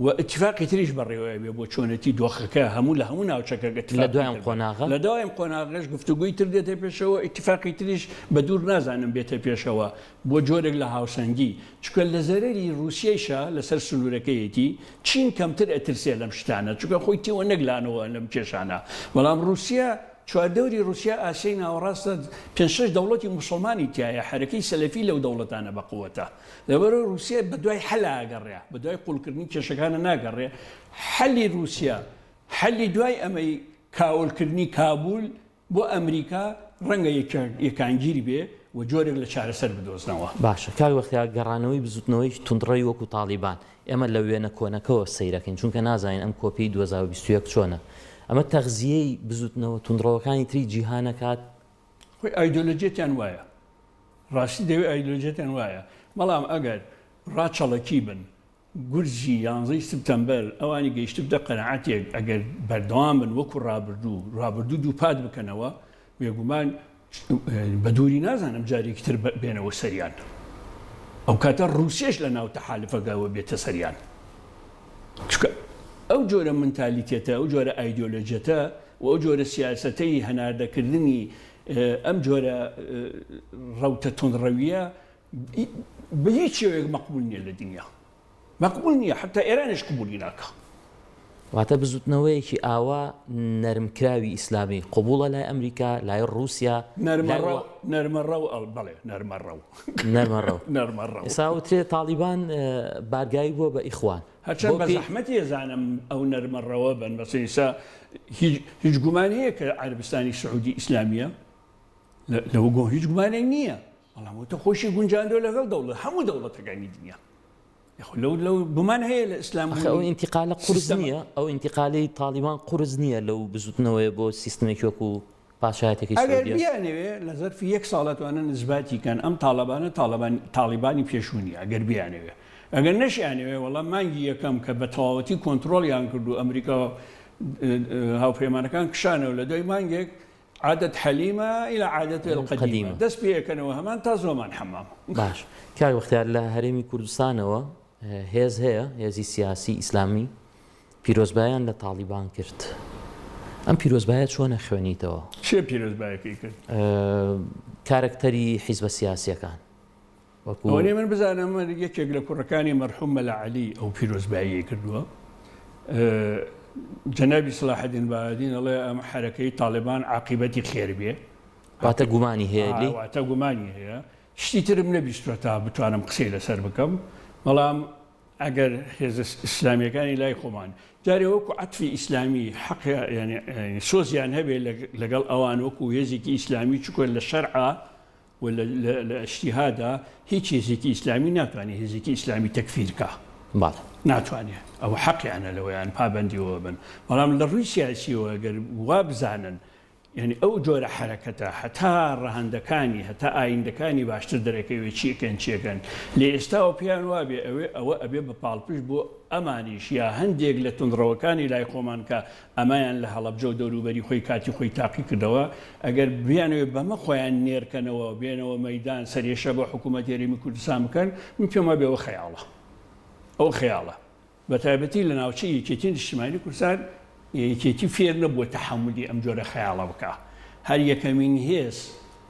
Speaker 2: و ئیتیفاقی تریش بەڕێوە ئەبێ بۆ چۆنێتی دۆخەکە هەموو لە هەموو ناوچەکە
Speaker 1: لە دوایم قۆناغە
Speaker 2: لە دوایم قۆناغەش گفتوگۆی تر دێتە پێشەوە ئیتیفاقی تریش بە دوور نازانم بێتە پێشەوە بۆ جۆرێک لە هاوسەنگی چونکە لە زەرەری ڕووسیەیشە لەسەر سنوورەکەیەتی چین کەمتر ئەترسێ لەم شتانە چونکە خۆی تێوە نەگلانەوە لەم کێشانە بەڵام ڕووسیە چواردەوری ڕوسیا ئاسیای ناوەڕاستە پێنج شەش دەوڵەتی موسڵمانی تیایە حەرەکەی سەلەفی لەو دەوڵەتانە بەقوەتە لەبەرئەوە ڕوسیا بەدوای حەلا ئەگەڕێ بەدوای قوڵکردنی کێشەکانە ناگەڕێ حەلی ڕوسیا حەلی دوای ئەمەی کاولکردنی کابول بۆ ئەمریکا ڕەنگە یەکانگیر بێ و جۆرێک لە چارەسەر بدۆزنەوە.
Speaker 1: باشە کاک بەختیار گەڕانەوەی بزوتنەوەی توندڕەوی وەکو تاڵیبان ئێمە لە وێنە کۆنەکەوە سەیرەکەین چونکە نازانین ئەم کۆپیەی 2021 چۆنە ئەمە تەغزیەی بزوتنەوە توندڕەوەکانی تری جیهان ئەکات؟
Speaker 2: خۆی ئایدۆلۆجیەتیان وایە ڕاستی دەوێ ئایدۆلۆجیەتیان وایە بەڵام ئەگەر ڕاچەڵەکی بن گورزی یانزەی سپتەمبەر ئەوانی گەیشتبتە قەناعەتێک ئەگەر بەردەوام بن وەکو ڕابردوو ڕابردوو دووپات بکەنەوە بێگومان بە دووری نازانم جارێکی تر بێنەوە سەریان ئەو کاتە ڕووسیەش لە ناو تەحالفەکەوە بێتە سەریان چونکە ئەو جۆرە منتالیتێتە ئەو جۆرە ئایدیۆلۆجیەتە. و ئەو جۆرە سیاسەتەی هەناردەکردنی ئەم جۆرە ڕەوتە توندڕەوییە بە هیچ شێوەیەک مەقبول نییە لە دنیا. مەقبول نییە، حەتا ئێرانیش قبولی ناکا.
Speaker 1: واتە بزوتنەوەیەکی ئاوا نەرمکراوی ئیسلامی قبوڵە لای ئەمریکا، لای ڕووسیا، لای
Speaker 2: وە. نەرمە ڕەو بەڵێ نەرمە ڕەو.
Speaker 1: نەرمە ڕەو.
Speaker 2: نەرمە ڕەو.
Speaker 1: ئێستا وترێ تاڵیبان بارگاوی بووە بە ئیخوان.
Speaker 2: هەرچەند بە زەحمەتی ئەزانم ئەو نەرمە ڕەوە بن، بەس ئێستا هیچ هیچ گومان هەیە کە عەرەبستانی سعودی ئیسلامییە؟ لەوە هیچ گومانێک نییە. بەڵام وتە خۆشی گونجاندوە لەگەڵ دەوڵەت هەموو دەوڵەتەکانی دنیا یاخۆ لەو لەو گومان هەیە لە ئیسلام
Speaker 1: ئەخ ئەو ئینتیقالە قورس نییە ئەو ئینتیقالەی تاڵیبان قورس نییە لەو بزوتنەوەیە بۆ سیستمێکی وەکو پاشایەتێکی
Speaker 2: ئەگەر بیانەوێ لە زەرفی یەک ساڵ ئەتوانن ئیسباتی کەن ئەم تاڵەبانە تاڵەبان تاڵیبانی پێشوو نییە ئەگەر بیانەوێ ئەگەر نەشیانەوێ وەڵا مانگی یەکەم کە بە تەواوەتی کۆنترۆڵیان کرد و ئەمریکا و هاوپەیمانەکان کشانەوە لە دوای مانگێک عادت حلیمە الی عادته القدیمە دەست پێ ئەکەنەوە هەمان تا زۆمان حەمام.
Speaker 1: باش کاک بەختیار لە هەرێمی کوردستانەوە هێز هەیە هێزی سیاسی ئیسلامی پیرۆزبایان لە تاڵیبان کرد ئەم پیرۆزبایە چۆنە خوێنیتەوە؟
Speaker 2: کێ پیرۆزبایەکەی کرد؟
Speaker 1: کارەکتەری حیزبە سیاسیەکان.
Speaker 2: وەکو. ئەوەنەی من بزانم یەکێک لە کوڕەکانی مەرحوم مەلا عەلی ئەو پیرۆزباییەی کردووە. جەنابی سەلاحەدین بەهادین ئەڵێ ئەم حەرەکەی تاڵیبان عاقیبەتی خێر بێ.
Speaker 1: واتە گومانی هەیە لێی؟
Speaker 2: واتە گومانی هەیە. شتی ترم نەبیستووە تا بتوانم قسەی لەسەر بکەم. بەڵام ئەگەر هێزە ئیسلامییەکانی لای خۆمان جارێ وەکو عەتفی ئیسلامی حەق یانی سۆزیان هەبێ لەگەڵ ئەوان وەکو هێزێکی ئیسلامی چونکە لە شەرعا و لە ئیجتیهادا هیچ هێزێکی ئیسلامی ناتوانێ هێزێکی ئیسلامی تەکفیر کا.
Speaker 1: بەڵێ.
Speaker 2: ناتوانێ. ئەوە حەقیانە لەوەیان پابەندیەوە بن. بەڵام لە ڕووی سیاسیەوە گەر وا بزانن یانی ئەو جۆرە حەرەکەتە هەتا ڕەهەندەکانی هەتا ئایندەکانی باشتر دەرەکەوێ چی ئەکەن چی ئەکەن لە ئێستاوە پێیان وابێ ئەوێ ئەوە ئەبێ بە پاڵپشت بۆ ئەمانیش یا هەندێک لە توندڕەوەکانی لای خۆمان کە ئەمەیان لە هەڵەبجە و دەوروبەری خۆی کاتی خۆی تاقی کردەوە، ئەگەر بیانەوێت بەمە خۆیان نێرکەنەوە و بێنەوە مەیدان سەرێشە بۆ حکوومەتی هەرێمی کوردستان بکەن، من پێم وابێ ئەوە خەیاڵە. ئەوە خەیاڵە. بە تایبەتی لە ناوچەی یەکێتی نیشتیمانی کوردستان یەکێتی فێر نەبووە تەحەمولی ئەم جۆرە خەیاڵە بکا. هەر یەکەمین هێز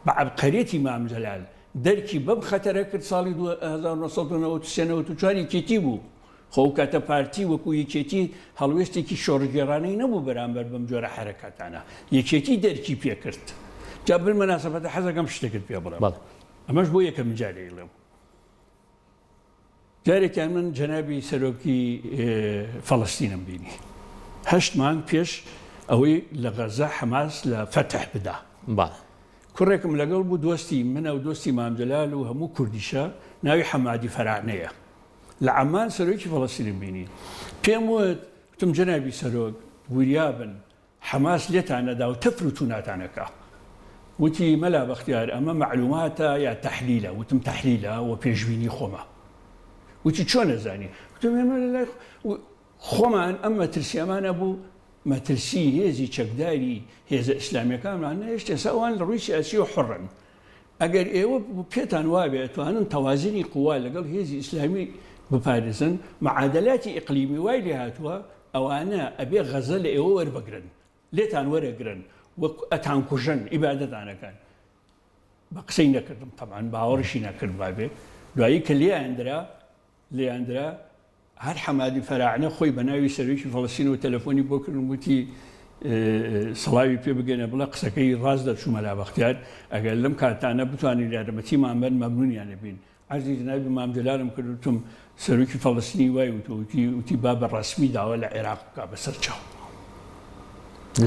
Speaker 2: بە عەبقەریەتی مام جەلال دەرکی بەم خەتەرە کرد ساڵی 1993 94 یەکێتی بوو. خۆ ئەو کاتە پارتی وەکو یەکێتی هەڵوێستێکی شۆڕشگێڕانەی نەبوو بەرامبەر بەم جۆرە حەرەکاتانە. یەکێتی دەرکی پێکرد. جا بالمناسبەتە حەزەکەم شتێکت پێ بڵێم.
Speaker 1: بەڵێ.
Speaker 2: ئەمەش بۆ یەکەمین جار ئەیڵێم. جارێکیان من جەنابی سەرۆکی فەڵەستینم بینی. هەشت مانگ پێش ئەوەی لە غەزە حەماس لە فەتح بدا.
Speaker 1: بەڵێ.
Speaker 2: کوڕێکم لەگەڵ بوو دۆستی منە و دۆستی مام جەلال و هەموو کوردیشە، ناوی حەمادی فەرانەیە. لە عەممان سەرۆکی فەڵەستینم بینی. پێم وت، وتم جەنابی سەرۆک وریا بن، حەماس لێتان نەدا و تەفر و توناتان ئەکا. وتی، مەلا بەختیار ئەمە مەعلوماتە یا تەحلیلە؟ وتم تەحلیلە و پێشبینی خۆمە. وتی، چۆن ئەزانی؟ وتم ئێمە لە لای خۆمان ئەم مەترسییەمان هەبوو، مەترسی هێزی چەکداری هێزە ئیسلامییەکانمان نەهێشت، ئێستا ئەوان لە ڕووی سیاسییەوە حوڕن. ئەگەر ئێوە پێتان وابێ ئەتوانن تەوازنی قوا لەگەڵ هێزی ئیسلامی بپارێزن، معادەلاتی ئیقلیمی وای لێهاتووە ئەوانە ئەبێ غەزە لە ئێوە وەربگرن، لێتان وەرەگرن و ئەتانکوژن، ئیبادەتان ئەکەن. بە قسەی نەکردم تەبعەن باوەڕیشی نەکردبابێ. دوایی کە لێیان درا، لێیان درا، هەر حەمادی فەراعنە خۆی بە ناوی سەرۆکی فەڵەستینەوە تەلەفۆنی بۆ کردم وتی سڵاوی پێ بگەنە بڵێ قسەکەی ڕاست دەرچوو مەلا بەختیار ئەگەر لەم کاتانە بتوانین یارمەتیمان بەن مەمنونیان ئەبین. عەرزی جەنابی مام جەلالم کرد وتم سەرۆکی فەڵەستینی وای وتووە وتی وتی با بە ڕەسمی داوا لە عێراق بکا بەسەر چاو.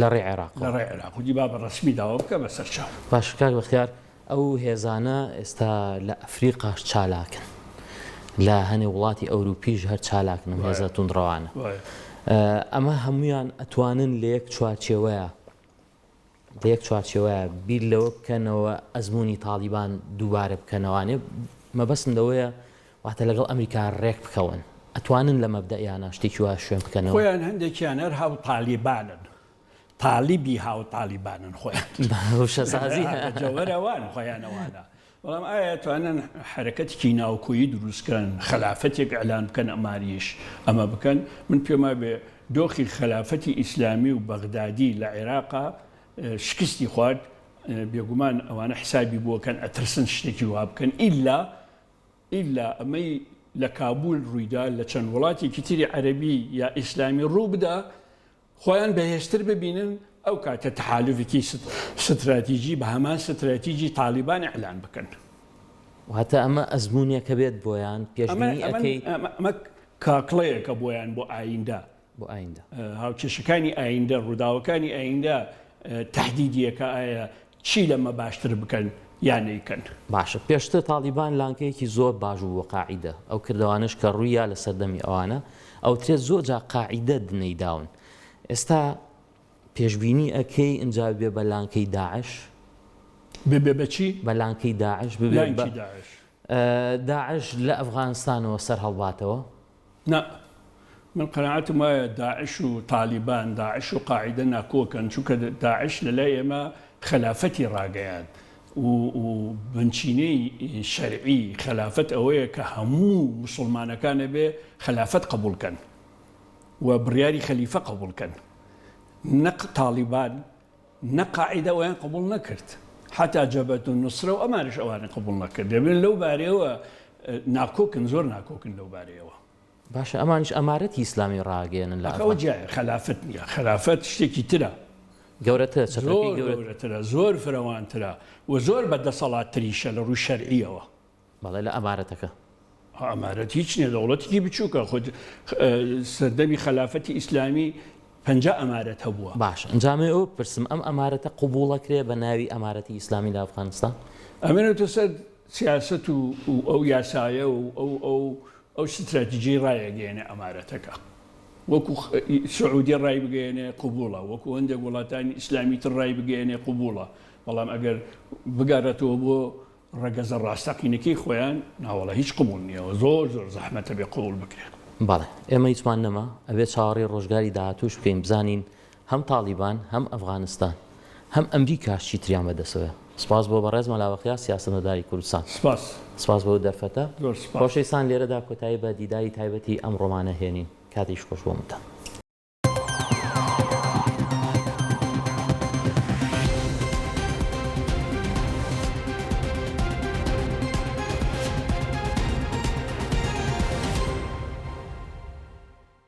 Speaker 1: لە ڕێی عێراقەوە.
Speaker 2: لە ڕێی عێراق وتی با بە ڕەسمی داوا بکا بەسەر چاو.
Speaker 1: باشە کاک بەختیار ئەو هێزانە ئێستا لە ئەفریقاش چالاکن، لە هەنێ وڵاتی ئەوروپیش هەر چالاکن ئەم هێزە توندڕەوانە. ئەمە هەموویان ئەتوانن لە یەک چوارچێوەیە لە یەک چوارچێوەیە بیر لەوە بکەنەوە ئەزموونی تاڵیبان دووبارە بکەنەوانێ مەبەستم لەوەیە واتە لەگەڵ ئەمریکا ڕێک بکەون ئەتوانن لە مەبدەئیانە شتێکی وا شوێن بکەنەوە؟
Speaker 2: خۆیان هەندێکیان هەر هاوتاڵیبانن. تالیبی هاو تالیبانن خۆیان.
Speaker 1: وشەسازی
Speaker 2: جەوهەر ئەوان خۆیان ئەوانە. بەڵام ئایا توانن حەرەکەتێکی ناوکۆیی دروست کەن، خەلافەتێک ئیعلان بکەن ئەمانیش ئەمە بکەن؟ من پێم وابێ دۆخی خەلافەتی ئیسلامی و بەغدادی لە عێراقا شکستی خوارد، بێگومان ئەوانە حسابی بۆ کەن ئەترسن شتێکی وا بکەن ئیلا ئیلا ئەمەی لە کابول ڕوویدا لە چەند وڵاتێکی تری عەرەبی یا ئیسلامی ڕوو بدا خۆیان بەهێزتر ببینن ئەو کاتە تەحالوفێکی ستراتیجی بە هەمان ستراتیجی تالیبان ئیعلان بکەن.
Speaker 1: واتە ئەمە ئەزموونێکە بێت بۆیان، پێشبینی ئەکەی؟
Speaker 2: ئەمە کاکڵەیەکە بۆیان بۆ ئایندە.
Speaker 1: بۆ ئایندە.
Speaker 2: هاوکێشەکانی ئایندە، ڕووداوەکانی ئایندە تەهدیدیەکە ئایا چی لەمە باشتر بکەن یا نەیکەن.
Speaker 1: باشە پێشتر تاڵیبان لانکەیەکی زۆر باش بوو بۆ قاعیدە، ئەو کردەوانەش کە ڕوویا لە سەردەمی ئەوانە ئەوترێت زۆر جار قاعیدە دنەی داون، ئێستا پێشبینی ئەکەی ئینجا ببێ بە لانکەی داعش؟
Speaker 2: ببێ بە چی؟
Speaker 1: بە لانکەی داعش ببێ بە
Speaker 2: لانکی داعش.
Speaker 1: داعش لە ئەفغانستانەوە سەر هەڵباتەوە؟
Speaker 2: نا. من قەناعەتم وایە داعش و تالیبان، داعش و قاعیدە ناکۆکن، چونکە داعش لە لای ئێمە خەلافەتی ڕاگەیاند و و بنچینەی شەرعی خەلافەت ئەوەیە کە هەموو موسوڵمانەکان ئەبێ خەلافەت قبوڵ کەن و بڕیاری خەلیفە قبوڵ کەن. نە تالیبان نە قاعیدە ئەویان قبوڵ نەکرد حەتا جەبهەت النوسرە و ئەمانیش ئەوانی قبوڵ نەکرد دەبێت لەو بارەیەوە ناکۆکن زۆر ناکۆکن لەو بارەیەوە.
Speaker 1: باشە ئەمانیش ئەمارەتی ئیسلامی ڕاگەیەنن لە
Speaker 2: ئەخ ئەوە جیایە خەلافەت نییە خەلافەت شتێکی ترە.
Speaker 1: گەورەترە چەترەکەی
Speaker 2: زۆر گەورەترە زۆر فرەوانترە و زۆر بە دەسەڵاتتریشە لە ڕووی شەرعییەوە.
Speaker 1: بەڵێ لە ئەمارەتەکە.
Speaker 2: ئەمارەت هیچ نیە دەوڵەتێکی بچووکە خۆ سەردەمی خەلافەتی ئیسلامی 50 ئەمارەت هەبووە.
Speaker 1: باشە ئینجا ئەمەوێ ئەوە بپرسم ئەم ئەمارەتە قبوڵەکرێ بە ناوی ئەمارەتی ئیسلامی لە ئەفغانستان؟
Speaker 2: ئەمێنێتە سەر سیاسەت و ئەو یاسایە و ئەو ئەو ئەو ستراتیجیەی ڕایەگەیەنێ ئەمارەتەکە وەکو سعودیە ڕایبگەیەنێ قبوڵە وەکو هەندێک وڵاتانی ئیسلامی تر ڕایبگەیەنێ قبوڵە بەڵام ئەگەر بگەڕێتەوە بۆ ڕەگەزە ڕاستەقینەکەی خۆیان ناوەڵا هیچ قبوڵ نیە و زۆر زۆر زەحمەتە بێ قبوڵ بکرێ.
Speaker 1: بەڵێ ئێمە هیچمان نەما ئەبێ چاوەڕێی ڕۆژگاری داهاتووش بکەین بزانین هەم تاڵیبان هەم ئەفغانستان هەم ئەمریکاش چیتریان بەدەسەوەیە. سپاس بۆ بەڕێز مەلا بەختیار سیاسەتمەداری کوردستان.
Speaker 2: سپاس.
Speaker 1: سپاس بۆ دەرفەتە.
Speaker 2: زۆر سپاس.
Speaker 1: خۆشەویستان لێرەدا کۆتایی بە دیداری تایبەتی ئەمڕۆمانە هێنین. کاتێکی خۆش بۆ منتان.